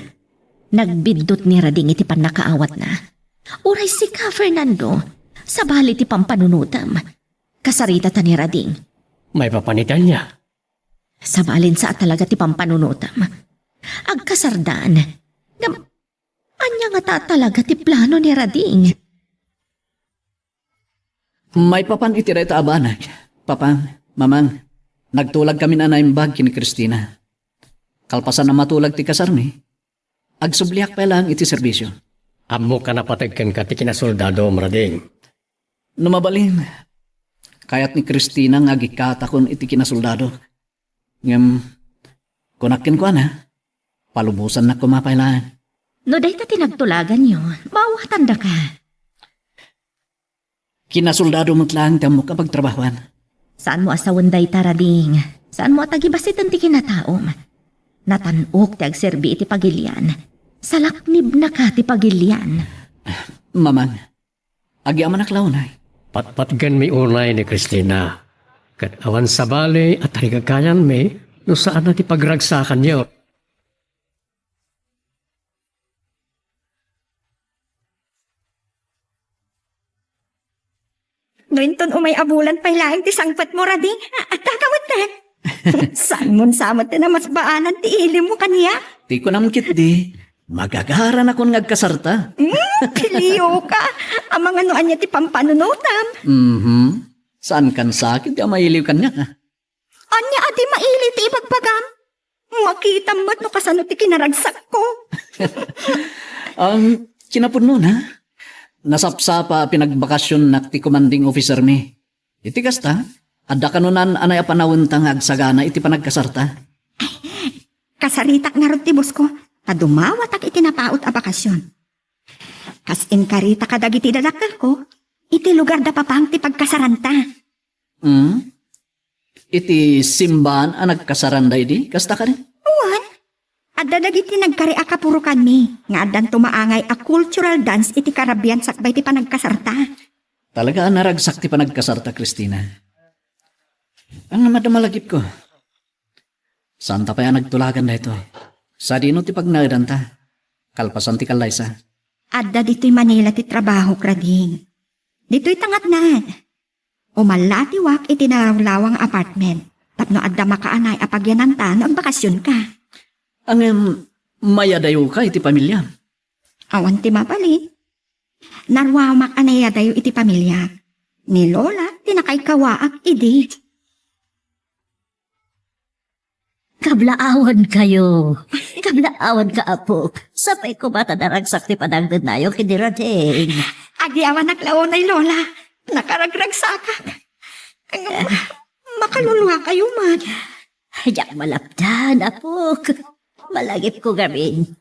Nagbiddut ni Rading iti pannakaawatna. Uray sika, Fernando, sabali ti pampanunotem. Kasaritata ni Rading. Maipapan iti ania? Sabalinsa a talaga ti pampanunotem. Agkasardan. Ngem, ania ngata a talaga ti plano ni Rading? Maipapan iti dayta a banag, Papa, Mamang, nagtulagkamin a naimbag ken ni Christina. Kalpasan a matulag ti kasarmi, agsubliak pay laeng iti serbisio. Ammok a napateg kenka ti kinasoldadom, Rading. No mabalin, kayat ni Christina nga agikkatakon iti kinasoldado. Ngem, kunak kenkuana, palubosannak koma pay laeng. No dayta ti nagtulaganyo, maawatandaka. Kinasoldado met laeng ti ammok a pagtrabahuan. Saanmo a sawen dayta, Rading. Saanmo a tagibassiten ti kinataom. Natan-ok ti agserbi iti pagilian. Salaknibnaka ti pagilian. Mamang, agyamanak la unay. Patpatgenmi unay ni Christina. Ket awan sabali a tarigagayanmi no saan a ti pagragsakanyo. No inton umay a bulan pay laeng ti sangpetmo, Rading, a-, adda ka metten. Saanmon sa met ti namasbaanan ti ilimmo kaniak? Ti kunam ketdi, magagaranakon nga agkasarta. Hmm, pilioka. Amangan no ania ti pampanunotam. Mhm. Saankan sa ketdi a mailiw kaniak, a? Ania a di maili ti ibagbagam? Makitam met no kasano ti kinaragsakko. Ang kinapudnona, nasapsapa a pinagbakasionnak ti commanding officer mi. Iti kasta, adda kano naan-anay a panawenta nga agsagana iti panagkasarta. Kasaritak ngarud ti bosko, ta dumawatak iti napaut a bakasion. Kas inkarita kadagiti dadakkelko, iti lugar da Papang ti pagkasaranta. Hmm? Iti simbaan a nagkasaranda idi, kasta kadi? Wen, adda dagiti nagkari a kapurokanmi nga addanto maangay a cultural dance iti karabian sakbay ti panagkasarta. Talaga a naragsak ti panagkasarta, Christina. Ang madama lagipko. Saanta pay a nagtulagan daytoy. Sadino ti pagnaedanta? Kalpasan ti kallaysa. Adda ditoy Manila ti trabahok, Rading. Ditoy tangatnaan. Umallatiwak iti nalawlawang apartment tapno adda makaanay a pagyananta no agbakasionka. Ngem, mayadayoka iti pamiliam. Awan ti mabalin. Naruamak a nayadayo iti pamiliak. Ni Lola ti nakaikawaak idi. Kablaawankayo. Kablaawanka, apok. Sapay koma ta naragsak ti panagdennayok ken ni Rading. Agiawanak la unay, Lola. Nakaragragsakak. Ngem, makaluluakayo met. Diak malapdan, apok. Malagipko ngamin.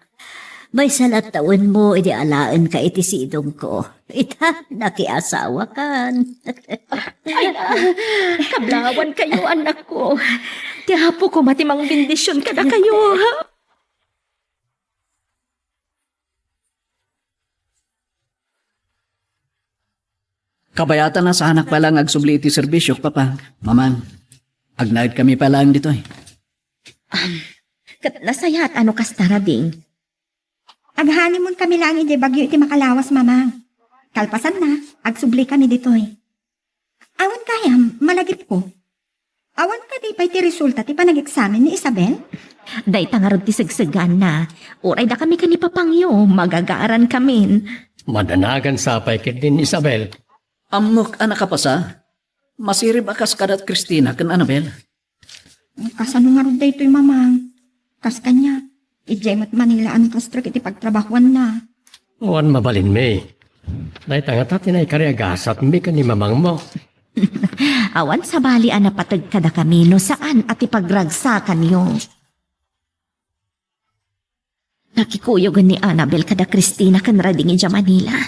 Maysa latta wenno idi alaenka iti sidongko. Ita, nakiasawakan. Ay, ah, kablaawankayo, anakko. Ti Apo koma ti mangbendision kadakayo. Kabayatan a saanak pay laeng agsubli iti serbisiok, Papa. Mamang, agnaedkami pay laeng ditoy. Am, ket nasayaat a no kasta, Rading. Ag-honeymoon kami laeng idiay Baguio iti makalawas, Mamang. Kalpasanna, agsubli kami ditoy. Awan gayam, malagipko. Awan kadi pay ti resulta ti panag-eksamen ni Isabel? Dayta ngarud ti segsegaanna. Uray dakami ken ni Papangyo, magagaarankamin. Madanagan sapay ketdin, Isabel. Ammok a nakapasa. Masirib a kas kada Cristina ken Anabel. Kasano ngarud daytoy, Mamang? Kas kaniak, idiay met Manila a nakastrek iti pagtrabahuanna. Awan mabalinmi. Dayta ngata ti naikari a gasatmi ken ni mamangmo. Awan sabali a napateg kadakami no saan a ti pagragsakanyo. Nakikuyogen ni Anabel kada Cristina ken Rading idiay Manila.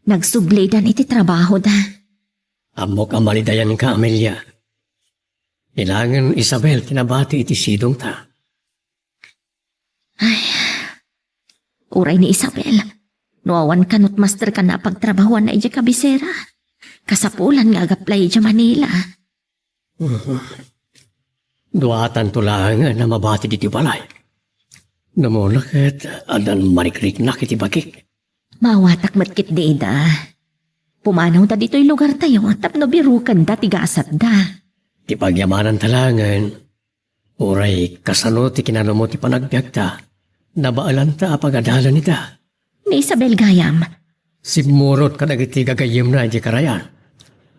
Nagsublidan iti trabahoda. Ammok a malidayanka, Amelia. Ilaengen Isabel ti nabati iti sidongta. Ay, uray ni Isabel, no awan kano ti masterkanna a pagtrabahuanna idiay kabisera, kasapulan nga agaplay idiay Manila. Mhm. Duatanto laengen a mabati ditoy balay. Namuna ket addan marikriknak iti bagik. Maawatak met ketdi ida. Pumanawda ditoy lugartayo tapno birukenda ti gasatda. Ti pagyamananta laengen, uray kasano ti kinanumo ti panagbiagta, nabaelanta a pagadalan ita. Ni Isabel gayam. Simmurot kadagiti gagayyemna idiay karayan.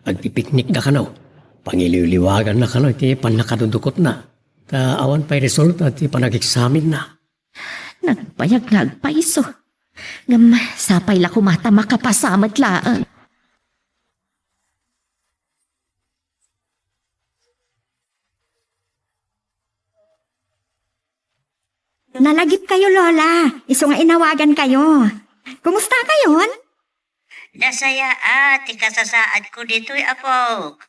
Agpipiknikda kano. Pangiliwliwaganna kano iti pannakadudukotna. Ta awan pay resulta ti panageksaminna. Nagbayag nga agpayso. Ngem sapay la koma ta makapasa met laeng. Nalagipkayo, Lola. Isu nga inawagankayo. Kumustakayon? Nasayaat ti kasasaadko ditoy, apok.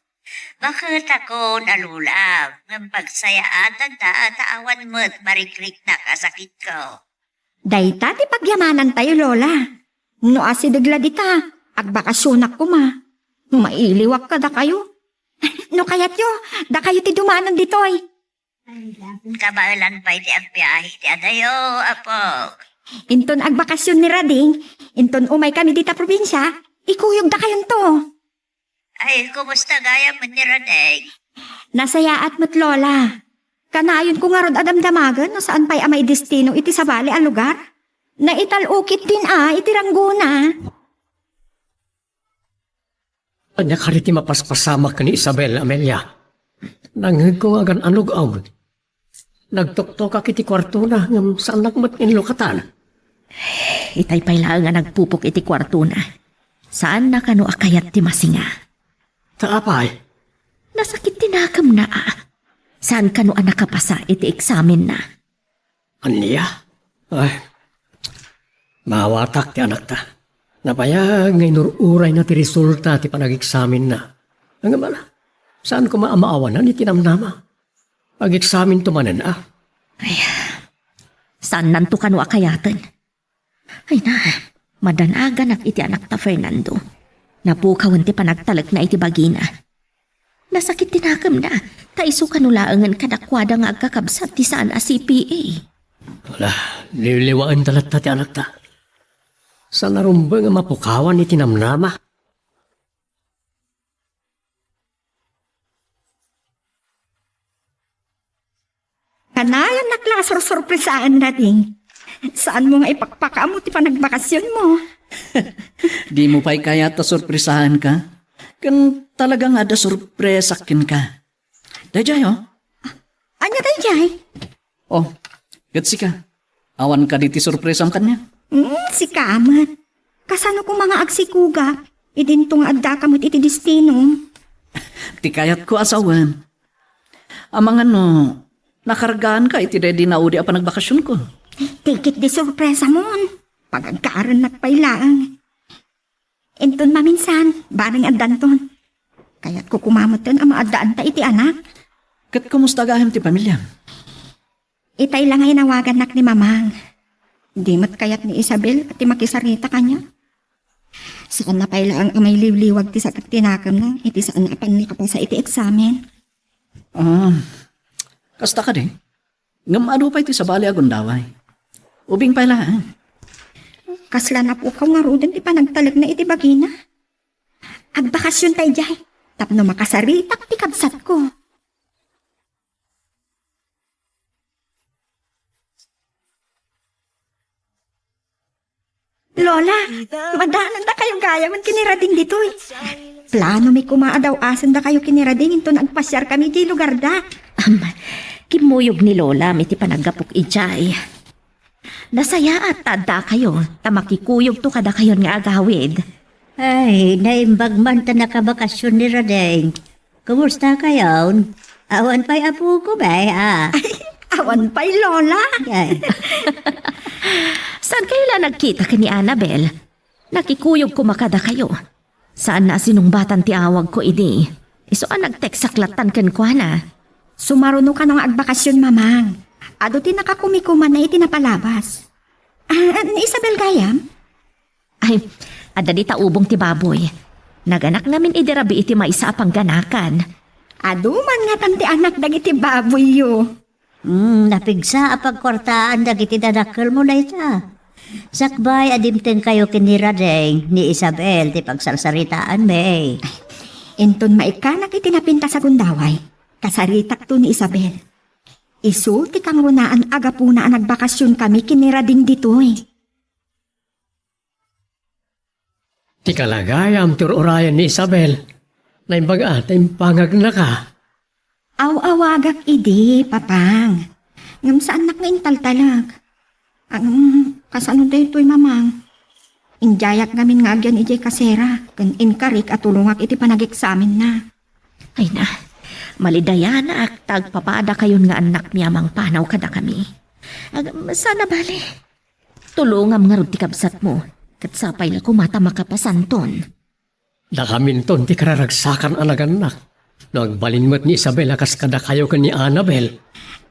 Maketakon a lulab, ngem pagsayaatanta ta awan met marikriknak a sakitko. Dayta ti pagyamanantayo, Lola. No asideg la dita, agbakasionak koma. Mailiwak kadakayo. No kayatyo, dakayo ti dumanon ditoy. Kabaelan pay ti agbiahe ti adayo, apok. Inton agbakasion ni Rading, inton umay kami dita probinsia, ikuyogdakayonto. Ay, kumusta gayam ni Rading? Nasayaat met, Lola. Kanayonko ngarud a damdamagen no saan pay a maidestino iti sabali a lugar. Naital-o ketdin a iti ranggona. Ania kadi ti mapaspasamak ken ni Isabel, Amelia? Nangngegko nga agan-anug-og. Nagtuktokak iti kuartona, ngem saannak met inlukatan. Itay pay laeng a nagpupok iti kuartona. Saanna kano a kayat ti masinga. Ta apay? Nasakit ti nakemna a. Saan kano a nakapasa iti eksamenna. Ania? Ay, maawatak ti anakta. Nabayag nga inur-urayna ti resulta ti panageksaminna. Ngem ala, saan koma a maawanan iti namnama. Ageksamento manen a. Ay, saannanto kano a kayaten. Ay na, madanaganak iti anakta, Fernando. Napukawen ti panagtalekna iti bagina. Nasakit ti nakemna, ta isu kano laengen kadakuada nga agkakabsat ti saan a C P A. Ala, liwliwaenta latta ti anakta. Saan a rumbeng a mapukawan iti namnama. Kanayon nak la a sursurpresaen, Rading. Saanmo nga ipakpakaammo ti panagbakasionmo. Dimo pay kayat a surpresaenka? Ken talaga nga adda surpresak kenka. Daydiay, o. Ania daydiay? O, ket sika. Awan kadi ti surpresam kaniak? Hmm, sika met. Kasano koma nga agsikogak? Idinto nga addaka met iti destinom. Ti kayatko a sawen. Amangan no, nakargaanka iti daydi naudi a panagbakasionko. Ti ketdi surpresamon. Pagagkarennak pay laeng. Inton maminsan, bareng addanton. Kayatko koma metten a maaddaanta iti anak. Ket kumusta gayam ti pamiliam? Itay la nga inawagannak ni Mamang. Di met kayat ni Isabel ti makisarita kaniak. Saanna pay laeng a mailiwliwag ti sakit ti nakemna iti saan a pannakapasa iti eksamen. Ah, kasta kadi? Ngem adu pay ti sabali a gundaway. Ubing pay laeng. Kasla napukaw ngaruden ti panagtalekna iti bagina. Agbakasion tay diay, tapno makasaritak ti kabsatko. Lola, madaanandakayo gayamen ken ni Rading ditoy. Planomi koma a daw-asendakayo ken ni Rading inton agpasiarkami idiay lugarda. Am, kimmuyog ni Lolam iti panaggapok idiay. Nasayaat ta addakayo, ta makikuyogto kadakayon nga agawid. Ay, naimbag man ta nakabakasion ni Rading. Kumusta kayon? Awan pay apoko, bay, a? Ay, awan pay, Lola. Ay. Saan kayo la nagkita ken ni Annabel? Nakikuyog koma kadakayo. Saanna a sinungbatan ti awagko idi. Isu a nag-textak lattan kenkuana. Sumaruno kano nga agbakasion, Mamang. Adu ti nakakumikumanna iti napalabas. Ah, ni Isabel gayam? Ay, adda dita ubong ti baboy. Naganak ngamin idi rabii ti maysa a pangganakan. Adu man ngatan ti anak dagiti baboyyo. Hmm, napigsa a pagkuartaan dagiti dadakkelmo dayta. Sakbay a dimtengkayo ken ni Rading, ni Isabel ti pagsarsaritaanmi. Inton maikkanak iti napintas a gundaway, kasaritakto ni Isabel. Isu ti kangrunaan a gapuna a nagbakasionkami ken ni Rading ditoy. Ti kalagayam ti ur-urayen ni Isabel. Naimbag a ta impangagnaka. Aw-awagak idi, Papang. Ngem saannak nga intaltalek. Ngem, kasano daytoy, Mamang? Indiayak ngamin nga agyan idiay kasera, ken inkarik a tulongak iti panageksaminna. Ay na, malidayanak ta agpapadakayon nga annakmi a mangpanaw kadakami. Ag-, saan a bale. Tulongam ngarud ti kabsatmo, ket sapay la koma ta makapasanton. Dakaminton ti kararagsakan a nagannak. No agbalin met ni Isabel a kas kadakayo ken ni Annabel.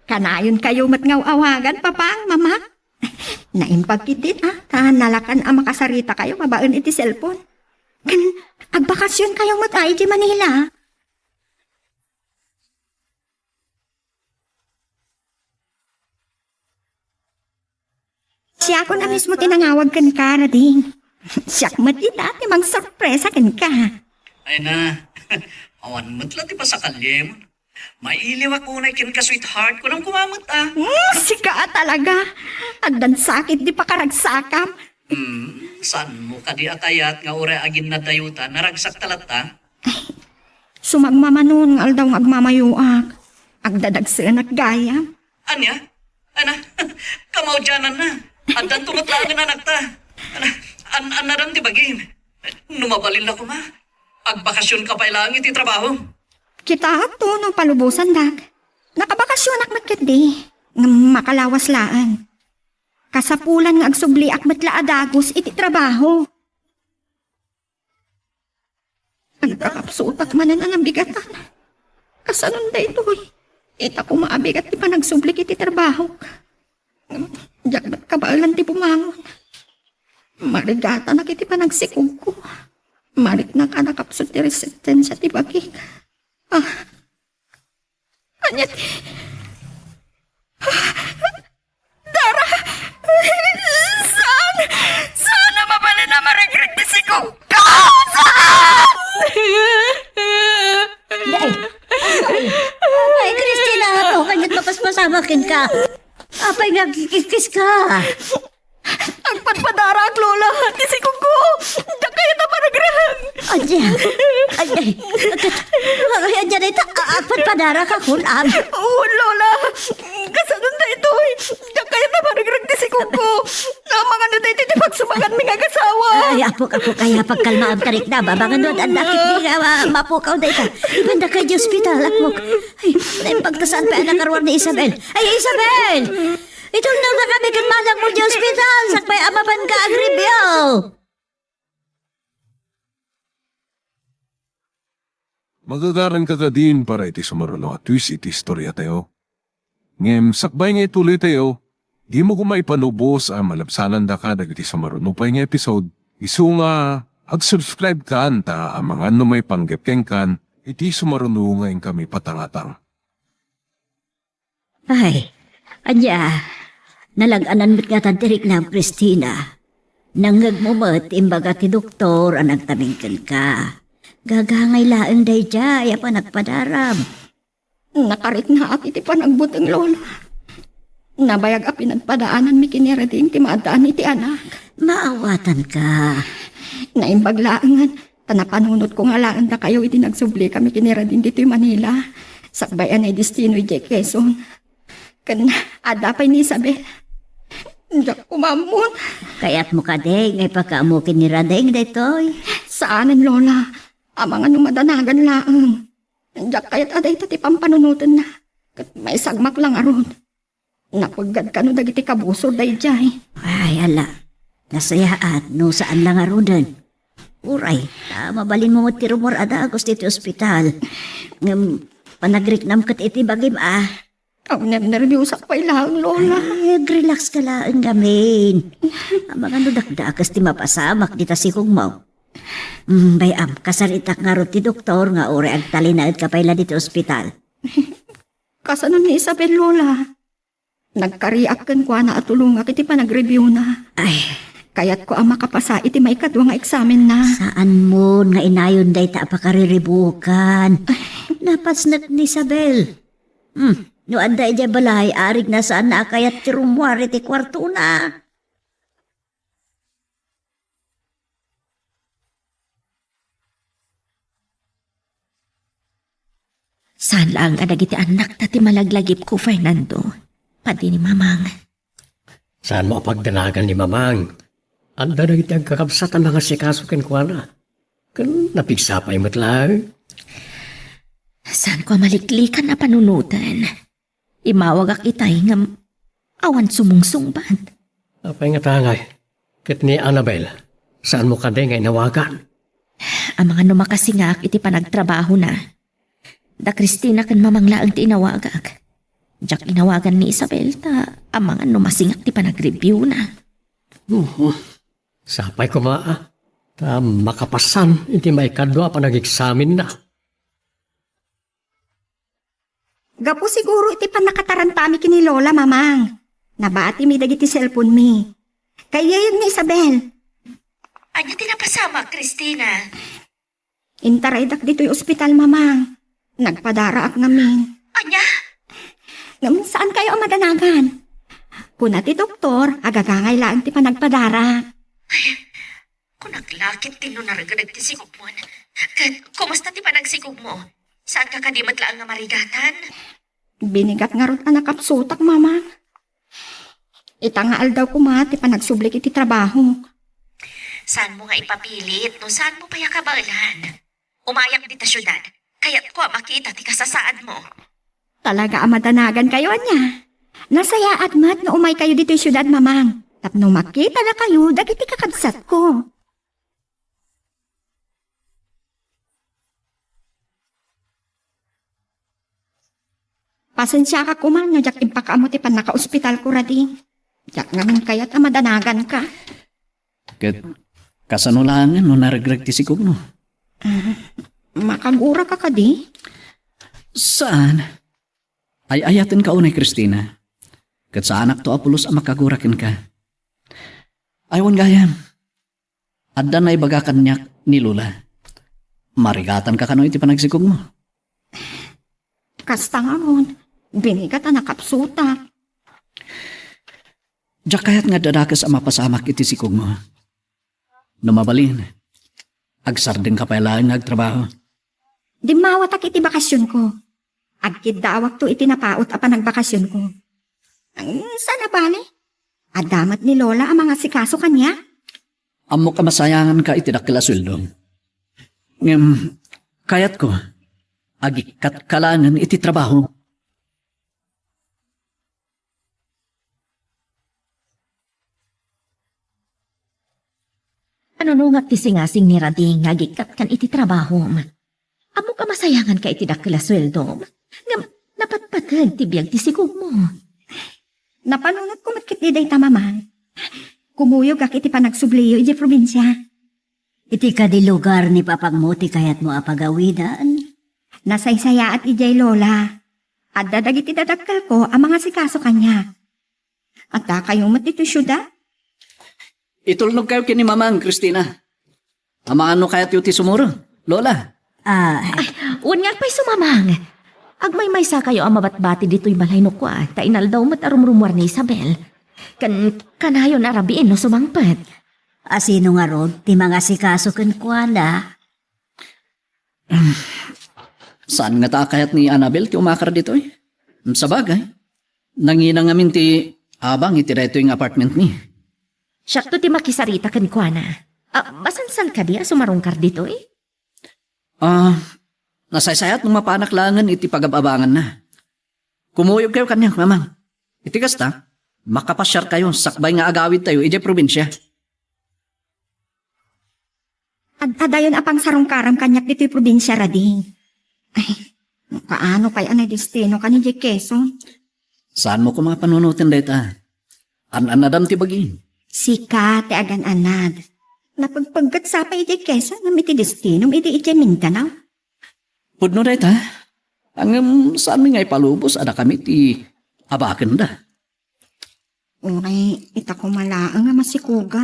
Kanayonkayo met nga aw-awagan, Papang, Mama. Naimbag ketdin, a, ta nalakan a makasaritakayo babaen iti cellphone. Ken agbakasionkayo met a idiay Manila. Siakon a mismo ti nangawag kenka, Rading. Siak met ita ti mangsorpresa kenka. Ay na, awan met la ti pasakalyem. Mailiwak unay kenka, sweetheart. Kunam koma met, a. Hmm, sika a talaga. Addan sakit ti pakaragsakam. Hmm, saanmo kadi a kayat nga uray aginnadayutan, naragsak ta latta? Sumagmamano nga aldaw nga agmamayoak. Agdadagsenak gayam. Ania? Ana, kamaudiananna. Addanto met laengen anakta. Ana, an-, annadam ti bagim. No mabalin la koma, agbakasionka pay laeng iti trabaho. Kitaakto no palubosandak. Nakabakasionak met ketdi. Ngem makalawas laeng. Kasapulan nga agsubliak met la a dagus iti trabaho. Agkakapsutak manen a nabigatan. Kasanon daytoy? Ita koma a bigat ti panagsublik iti trabahok. Diak met kabaelan ti bumangon. Marigatanak iti panagsikogko. Mariknak a nakapsut ti resistensia ti bagik. Ah, Ania ti, Dara! Saan! Saan a mabalin a marigrig ti sikogko! Saan! Ay, ay, Christina, ako, kaniat mapaspasamak kenka. Ah. Agpadpadarak, Lola. Ti sikog ko. Diak kayat a maragrag. Ania? Ay, ay. Agkat, ay, ania dayta? A-, agpadpadarak a kun-am. Oo, Lola. Kasano daytoy? Diak kayat a maragrag ti sikog ko. Amangan no daytoy ti pagsumangan mi nga agasawa. Ay, apok, apok, ay, pagkalmaam ka rikna, ba? Amangan no, adda ket di nga, ma-, mapukaw dayta. Ibanda kay di ospital, apok. Ay, naimbag ta saan pay a nakaruar ni Isabel. Ay, Isabel! Itulnogka kami ken manangmo di ospital, sakbay a mapanka agribio. Magagaranka kadin para iti sumaruno a twist iti istoriatayo. Ngem sakbay nga ituloytayo, dimo koma ipanubos a malabsanandaka dagiti sumaruno pay nga episode, isu nga ag-subscribe kan ta amangan no maipanggep kenkan iti sumaruno nga inkami patangatang. Ay, ania, nalag-anan met ngatan ti riknam, Christina. Nangngegmo met ti imbaga ti doktor a nagtabing kenka. Gagangay laeng daydiay a panagpadaram. Nakariknaak iti panagbuteng, Lola. Nabayag a pinagpadaananmi ken ni Rading ti maaddaan iti anak. Maawatanka. Naimbag laengen, ta napanunotko nga alaen dakayo idi nagsubli kami ken ni Rading ditoy Manila, sakbay a naidestino idiay Quezon. Ken adda pay ni Isabel. Diak umammon. Kayatmo kadi nga ipakaammo ken ni Rading daytoy? Saanen, Lola. Amangan no madanagan laeng. Diak kayat a dayta ti pampanunotenna. Ket maisagmak la ngarud. Napeggad kano dagiti kabusor daydiay. Ay, ala. Nasayaat no saan la ngaruden. Uray, ta mabalinmo met ti rummuar a dagus ditoy ospital. Ngem, panagriknam ket iti bagim a. Aw, nernerbiusak pay laeng, Lola. Ay, relax ka laeng ngamin. Amangan no dakdakes ti mapasamak dita sikogmo. Mm, bay-am, kasaritak ngarud ti doktor nga uray agtalinaedka pay la ditoy ospital. Kasano ni Isabel, Lola? Nagkariak kenkuana a tulongak iti panagreviewna. Ay. Kayatko a makapasa iti maikadua nga eksamenna. Saanmon nga inayon dayta a pakariribukan. Ay. Napasnek ni Isabel. Hmm, no adda idiay balay, arigna saanna a kayat ti rummuar iti kuartona. Saan laeng a dagiti annakta ti malaglagipko, Fernando. Pati ni Mamang. Saanmo a pagdanagan ni Mamang? Adda dagiti agkakabsat a mangasikaso kenkuana. Ken napigsa pay met laeng. Saanko a maliklikan a panunoten. Imawagak itay ngem awan sumungsungbat. Apay nga tangay? Ket ni Annabel, saanmo kadi nga inawagan? Amangan no makasingaak iti panagtrabahona. Da Christina ken Mamang laeng ti inawagak. Diak inawagan ni Isabel ta amangan no masingak ti panagreviewna. Mhm. Sapay koma, ah, ta makapasan iti maikadua a panageksamenna. Gapu siguro iti pannakatarantami ken ni Lola, Mamang. Nabatimi dagiti cellphone-mi. Kayayen ni Isabel. Ania ti napasamak, Christina? Intaraydak ditoy ospital, Mamang. Nagpadaraak ngamin. Ania? Ngem saankayo a madanagan. Kuna ti doktor, agagangay laeng ti panagpadara. Kunak la ket ti no naragdagdagiti sigugmon. Ket kumusta ti panagsigugmo? Saanka kadi met laeng nga marigatan? Binigat ngarud a nakapsutak, Mamang. Ita nga aldaw koma ti panagsublik iti trabaho. Saanmo nga ipapilit no saanmo pay a kabaelan? Umayak dita siudad. Kayatko a makita ti kasasaadmo. Talaga a madanagankayo, ania? Nasayaat met no umaykayo ditoy siudad, Mamang, tapno makitadakayo dagiti kakabsatko. Pasensiaka koma no diak impakaammo ti pannakaospitalko, Rading. Diak ngamin kayat a madanaganka. Ket kasano laengen no naregreg ti sigugmo? Ah, makaguraka kadi? Saan. Ay-ayatenka unay, Christina. Ket saanakto a pulos a makagura kenka. Ay, wen gayam. Adda naibaga kaniak ni Lola. Marigatanka kano iti panagsigugmo? Kasta ngarud, binigat a nakapsutak. Diak kayat nga adda dakes a mapasamak iti sikogmo. No mabalin, agsardengka pay laeng nga agtrabaho. Dimmawatak iti bakasionko. Agkiddaawakto iti napaut a panagbakasionko. Ay, saan a bale? Adda met ni Lola a mangasikaso kaniak. Ammok a masayanganka iti dakkel a sueldom. Ngem, kayatko, agikkatka laengen iti trabaho. Ano no nga ti singasing ni Rading nga agikkatkan iti trabahom? Ammok a masayanganka iti dakkel a sueldom, ngem napatpateg ti biag ti sikogmo. Napanunotko met ketdi dayta, Mamang. Kumuyogak iti panagsubliyo idiay probinsia. Iti kadi lugar ni papangmo ti kayatmo a pagawidan? Nasaysayaat idiay, Lola. Adda dagiti dadakkelko a mangasikaso kaniak. Addakayo met ditoy siudad? Itulnogkayo ken ni Mamang, Christina. Amangan no kayatyo ti sumurot, Lola. Ah, Ay, wen nga pay sumamang. Agmaymaysakayo a mabatbati ditoy balay no kua, ta inaldaw met a rumrumuar ni Isabel. Ken kanayon a rabiin no sumangpet. Asino ngarud ti mangasikaso kenkuana? Saan ngata a kayat ni Annabel ti umakar ditoy? Sabagay, nangina ngamin ti abang iti daytoy nga apartment mi. Siakto ti makisarita kenkuana. Ah, masansan kadi a sumarungkar ditoy? Ah, nasaysayaat no mapanak laengen iti pagab-abanganna. Kumuyogkayo kaniak, Mamang. Iti kasta, makapasiarkayo sakbay nga agawidtayo idiay probinsia. Ad-adayon a pangsarungkaram kaniak ditoy probinsia, Rading. Ay, kaano pay a nadestinoka idiay Quezon? Saanmo koma panunoten dayta. An-annadam ti bagim. Sika ti agan-annad. Napagpagget sa pay idiay Quezon ngem iti destinom idi idiay Mindanao. Pudno dayta. Ngem saanmi nga ipalubos a dakami ti abakenda. Uray ita koma laeng a masikuga.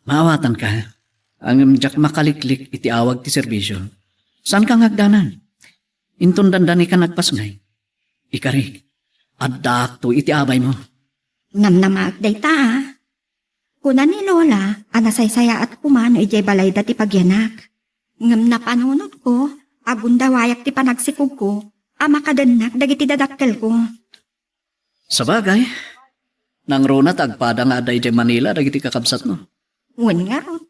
Maawatanka. Ngem diak makaliklik iti awag ti serbisio. Saanka nga agdanag? Inton dandani ka nagpasngay. Ikarik, addaakto iti abaymo. Namnamaek dayta, a. Kuna ni Lola a nasaysayaat koma no idiay balayda ti pagyanak. Ngem napanunotko a gundawayak ti panagsikogko a makadennak dagiti dadakkelko. Sabagay, nangruna ta agpada nga adda idiay Manila dagiti kakabsatmo. Wen ngarud,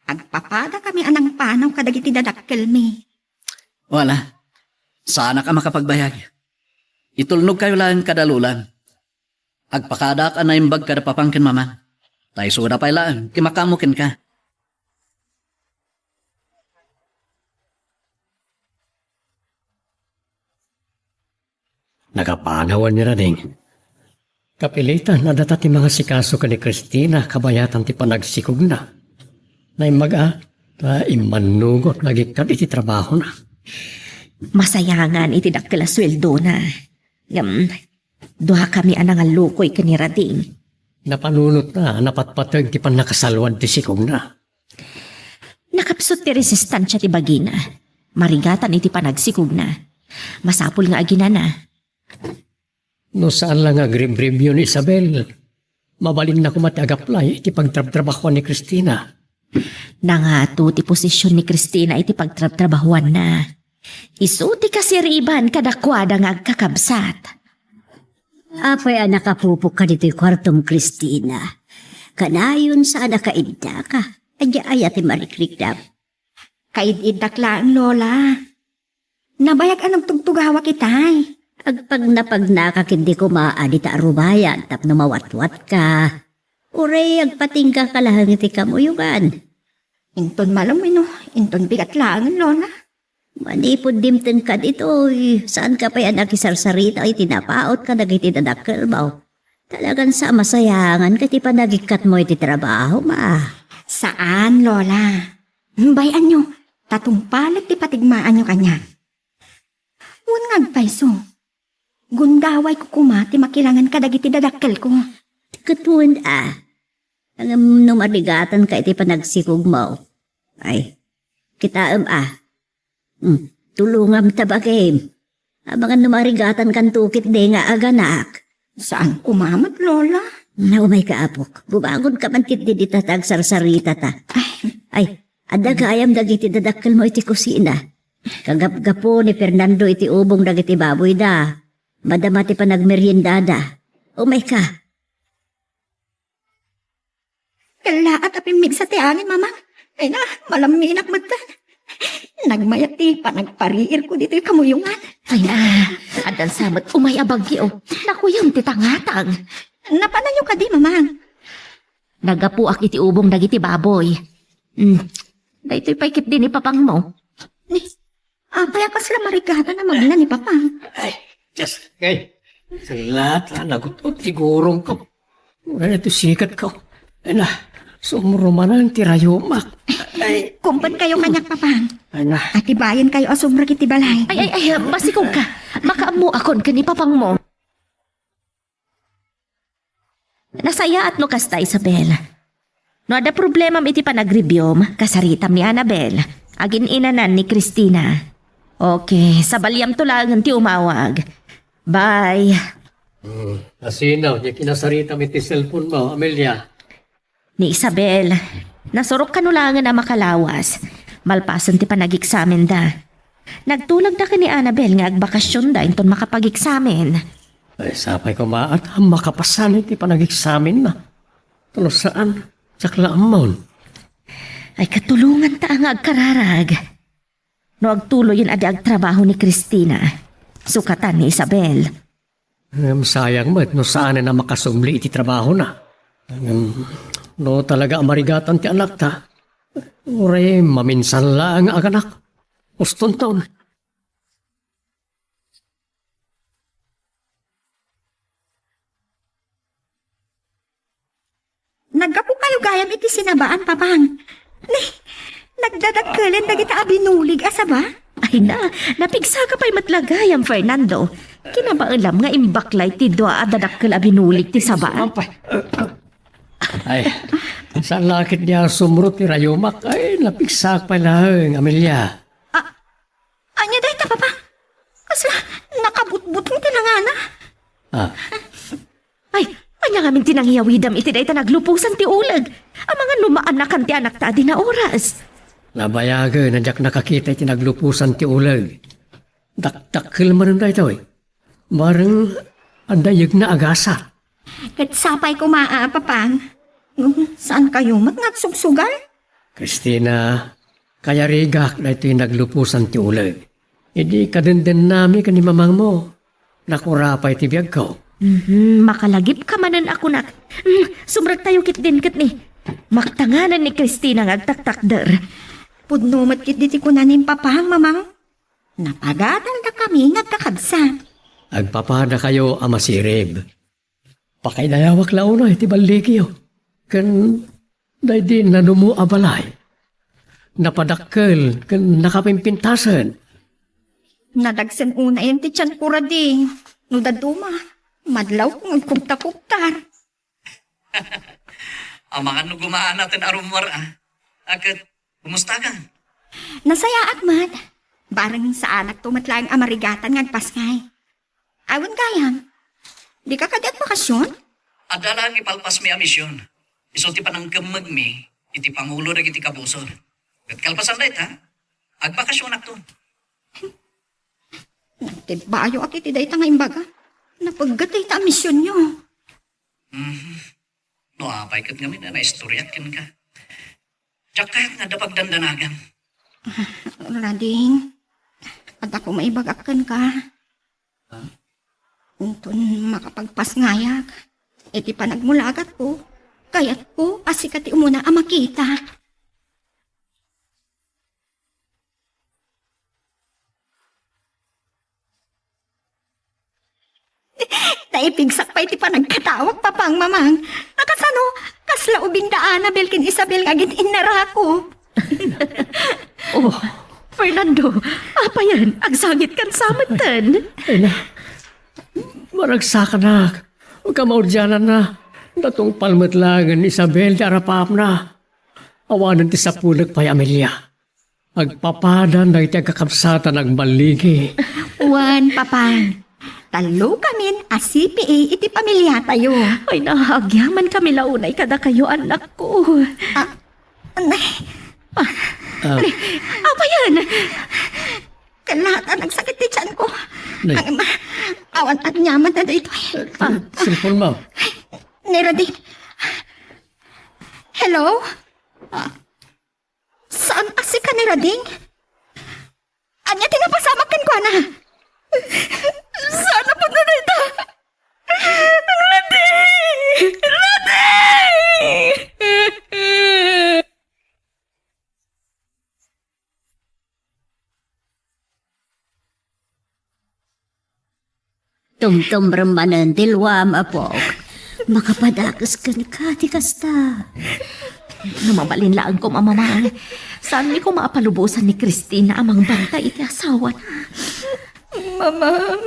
agpapadakami a nangpanaw kadagiti dadakkelmi. Wala, saanak a makapagbayag. Itulnogkayo laeng kada Lola. Agpakadaak a naimbag kada Papang ken Mamang. Ta isuda pay laeng ti makaammo kenka. Nagapanawan ni Rading. Kapilitan a data ti mangasikaso ken ni Christina kabayatan ti panagsikogna. Naimbag a, ta immannugot nga agikkat iti trabahona. Masayangan iti dakkel a sueldona. Ngem, duakami a nangallukoy ken ni Rading. Napanunotna a napatpateg ti pannakasalwad ti sikogna. Nakapsut ti resistansya ti bagina. Marigatan iti panagsikogna. Masapul nga aginana. No saan la nga agribribyo ni Isabel, mabalinna koma ti agaplay iti pagtrabtrabahoan ni Christina. Nangato ti posisyon ni Christina iti pagtrabtrabahoanna. Isu ti kasiriban kadakuada nga agkakabsat. Apay a nakapupokka ditoy kuartom, Christina? Kanayon saan a kaiddaka. Adda aya ti marikriknam? Kaid-iddak laeng, Lola. Nabayag a nagtugtugawak itay. Agpagnapagnaka ketdi koma a dita rubayan tapno mawatwatka. Uray agpatingga ka laeng iti kamuyogan. Inton malem wenno inton bigat laengen, Lola. Manipud dimtengka ditoy, saanka pay a nakisarsarita iti napaut kadagiti dadakkelmo. Talagan sa masayanganka iti panagikkatmo iti trabahom a. Saan, Lola. Bay-anyo, ta tungpalet ti patigmaanyo kaniak. Wen nga agpayso, gundawayko koma ti makilangen kadagiti dadakkelko. Ket wen a, ngem no marigatanka iti panagsikogmo, ay, kitaem a, hmm, tulongam ta bagim. Amangan no marigatankanto ketdi nga aganak. Saan koma met, Lola. Umayka, apok. Bumangonka man ketdi dita ta agsarsaritata. Ay, adda gayam dagiti dadakkelmo iti kusina. Kagapgapo ni Fernando iti ubong dagiti baboyda. Madama ti panagmeriendada. Umayka. Kallaat a pimmigsa ti angin, Mamang. Ay na, malamminak metten. Nagmayat ti panagpariirko ditoy kamuyongan. Ay na, addan sa met umay a bagyo. Nakuyom ti tangatang. Napananyo kadi, Mamang? Naggapuak iti ubong dagiti baboy. Hmm. Daytoy pay ketdi ni papangmo. Ni, apay a kasla marigatan a magna ni Papang? Ay, just, okay. Salamat, ah, nagut-ot ti gurong ko. Wala na to sikat ko. Ay na, sumrumanan ti rayumak. Ay. Kumpen kayo kaniak, Papang. Ay na. Atibayen kayo a sumrek iti balay. Ay, ay, ay, masikog ka. Makaammo akon ken ni papangmo. Nasayaat no kasta, Isabel. No adda problemam iti panagribiom, kasaritam ni Annabel. Agin-inanan ni Christina. Okay, sabaliamto laengen ti umawag. Bye. Hmm, asino, di kinasaritam iti cellphone mo, Amelia? Ni Isabel, nasurok kano laengen a makalawas, malpasen ti panageksamenda. Nagtulagda ken ni Annabel nga agbakasionda inton makapageksamen. Ay, sapay koma a makapasan iti panageksamen na. Talo saan, sakla ammon. Ay, katulonganta nga agkararag. No agtuloyen a di agtrabaho ni Christina, sukatan ni Isabel. Ngem sayang met no saanen a makasubli iti trabahona. Ngem no talaga a marigatan ti anakta, uray maminsan laeng nga aganak. Ustonton. Naggapu kayo gayam iti sinabaan, Papang. Ni, nagdadakkelen dagita a binulig a saba? Ay na, napigsaka pay met la gayam, Fernando. Kinabaelam nga imbaklay ti dua a dadakkel a binulig ti saba. Ay, saan lakit niya sumrot ti rayumak? Ay, napigsak pay laeng, Amelia. Ah, ania dayta, Papa? Kasla, nakabutbuteng ti nangana. Ah. Ay, ania ngamin ti nangiyawidam iti dayta nagluposan ti uleg? Amangan no maanakan ti anakta a di naoras. Nabayagen a diak nakakita iti nagluposan ti uleg. Dakdakkel manen daytoy. Bareng adda yegna a gasat. Ket sapay koma a, Papang. Ngem saan kayo met nga agsugsugal? Christina, kayarigak daytoy nagluposan ti uleg. Idi kadendennami ken ni mamangmo, nakura pay ti biagko. Mhm, makalagip ka manen a kunak. Mm, sumrektayo ketdin ket ni. Maktanganan ni Christina nga agtaktakder. Pudno met ketdi ti kuna ni Papang, Mamang. Napagadaldakami nga agkakabsat. Agpapadakayo a masirib. Pakaidayawak la unay ti balligiyo ken daydi nanumo a balay. Napadakkel ken nakapimpintasen. Nadagsen unayen ti tianko, Rading. No dadduma, madlawko nga agkugtakugtar. Amangan no gumaanaten a rummuar, a. A ket, kumustakan? Nasayaat met. Bareng saanakto met laeng a marigatan nga agpasngay. Awan gayam. Dika kadi agbakasion? Adda laeng ipalpasmi a mision. Isu ti panangkemmegmi iti pangulo dagiti kabusor. Ket kalpasan dayta, agbakasionakto. Nagtibbayoak iti dayta nga imbaga. Napegget dayta a misionyo. Mhm. No apay ket ngamin a naistoriak kenka? Diak kayat nga adda pagdandanagam. Rading, adda ko maibagak kenka. Ha? Inton makapagpasngayak iti panagmulagatko, kayatko a sika ti umuna a makita. Naipigsak pay ti panagkatawak, Papang, Mamang. A, kasano? Kasla ubing da Annabel ken Isabel nga agin-innarako. Oh, Fernando, apayen, agsangitkan sa metten. Ay na, maragsakanak. Kamaudiananna, natungpal met laengen ni Isabel ti arapaapna. Awanen ti sapulek pay, Amelia. Agpapadan dagiti agkakabsatan agballigi. Wen, Papang. Tallokamin a C P A iti pamiliatayo. Ay, naagyamankami la unay kadakayo, annakko. Ah, anay. Ah. Apay yan? Kalahat a nagsakit ti tiyanko. Nay. Ang ima, awan agyaman na daytoy. Ah. Cellphone mo. Ni Rading. Hello? Saan a sika ni Rading? Ania ti napasamak kenkuana? Saan a pudno dayta? Rading! Rading! Tumtumrem manen ti luam, apok. Makapadakes kenka ti kasta. No mabalin laeng koma, Mamang. Saanmi koma a palubosan ni Cristina a mangbantay iti asawana. Mamang,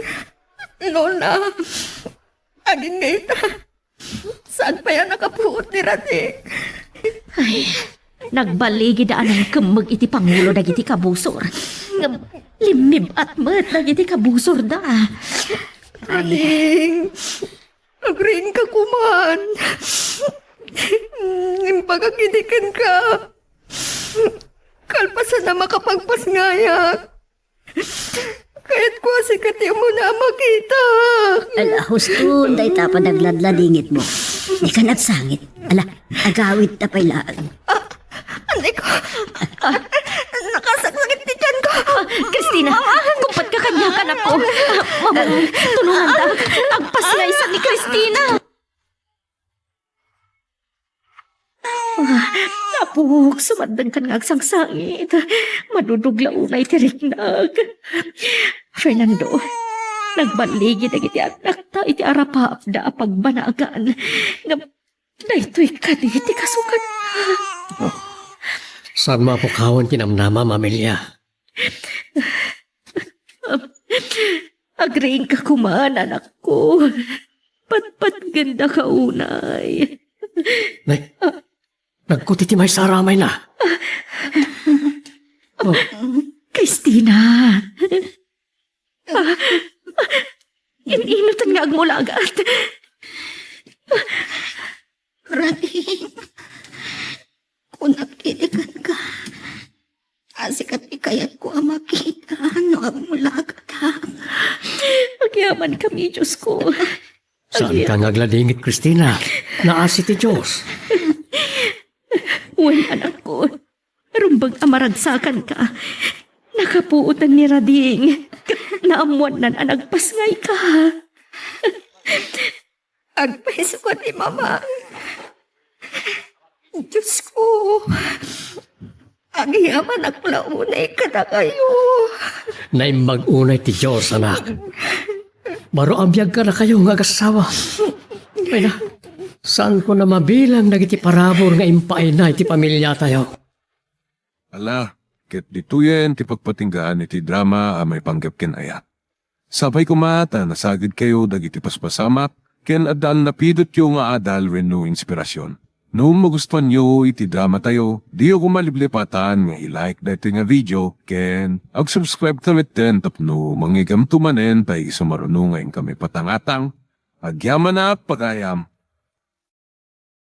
Lola, agingga ita. Saan pay a nakapuot ni Rading? Ay, nagbaligi da a nangkemmeg iti pangulo dagiti kabusor. Ngem limmib-at met dagiti kabusorda. Ay. Rading, agriingka koman. Imbagak idi kenka. Kalpasan a makapagpasngayak. Kayatko a sika ti umuna a makita. Ala, husto, dayta panagladladingitmo. Dika nagsangit. Ala, agawidta pay laeng. Ah, anay ko. Ah, nakasaksakit ti tiyanko. Ah, Cristina, kumpatka kaniak, anakko. Ah, Mama, tulonganta. Agpasngaysa ni Cristina. Ah, apok, sumaddengkan nga agsangsangit. Madudog la unay ti riknag. Fernando, nagballigi dagiti annakta iti arapaapda a pagbanagan. Ngem daytoy kadi ti kasukat. Oh, saan mapukawan ti namnama, Amelia? Agriingka koman, anakko. Patpatgenda ka unay. Nay, nagkuti ti maysa a ramayna. Oh. Cristina. Ah, in-inutan nga agmulagat. Rading, kunak idi kenka. Sika ti kayatko a makita no agmulagatak. Agyamankami, Diosko. Saanka nga agladingit, Cristina. Naasi ti Dios. Wen, anakko. Rumbeng a maragsakanka. Nakapuotan ni Rading. Ket naammoannan a nagpasngayka. Agpayso kadi, Mama. Diosko, agyamanak la unay kadakayo. Naimbag unay ti Dios, anak. Baro a biag kadakayo nga agassawa. Ay na, saanko a mabilang dagiti parabur nga impaayna iti pamiliatayo. Ala, ket ditoyen ti pagpatinggaan iti drama a maipanggep ken ayat. Sapay koma ta nasagidkayo dagiti paspasamak ken adda a napidotyo nga adal wenno inspirasyon. No magustuanyo iti dramatayo, diyo koma liplipatan nga i-like daytoy nga video ken ag-subscribe ta metten tapno mangigamto manen ta isu maruno nga inkami patangatang. Agyamanak, pagayam.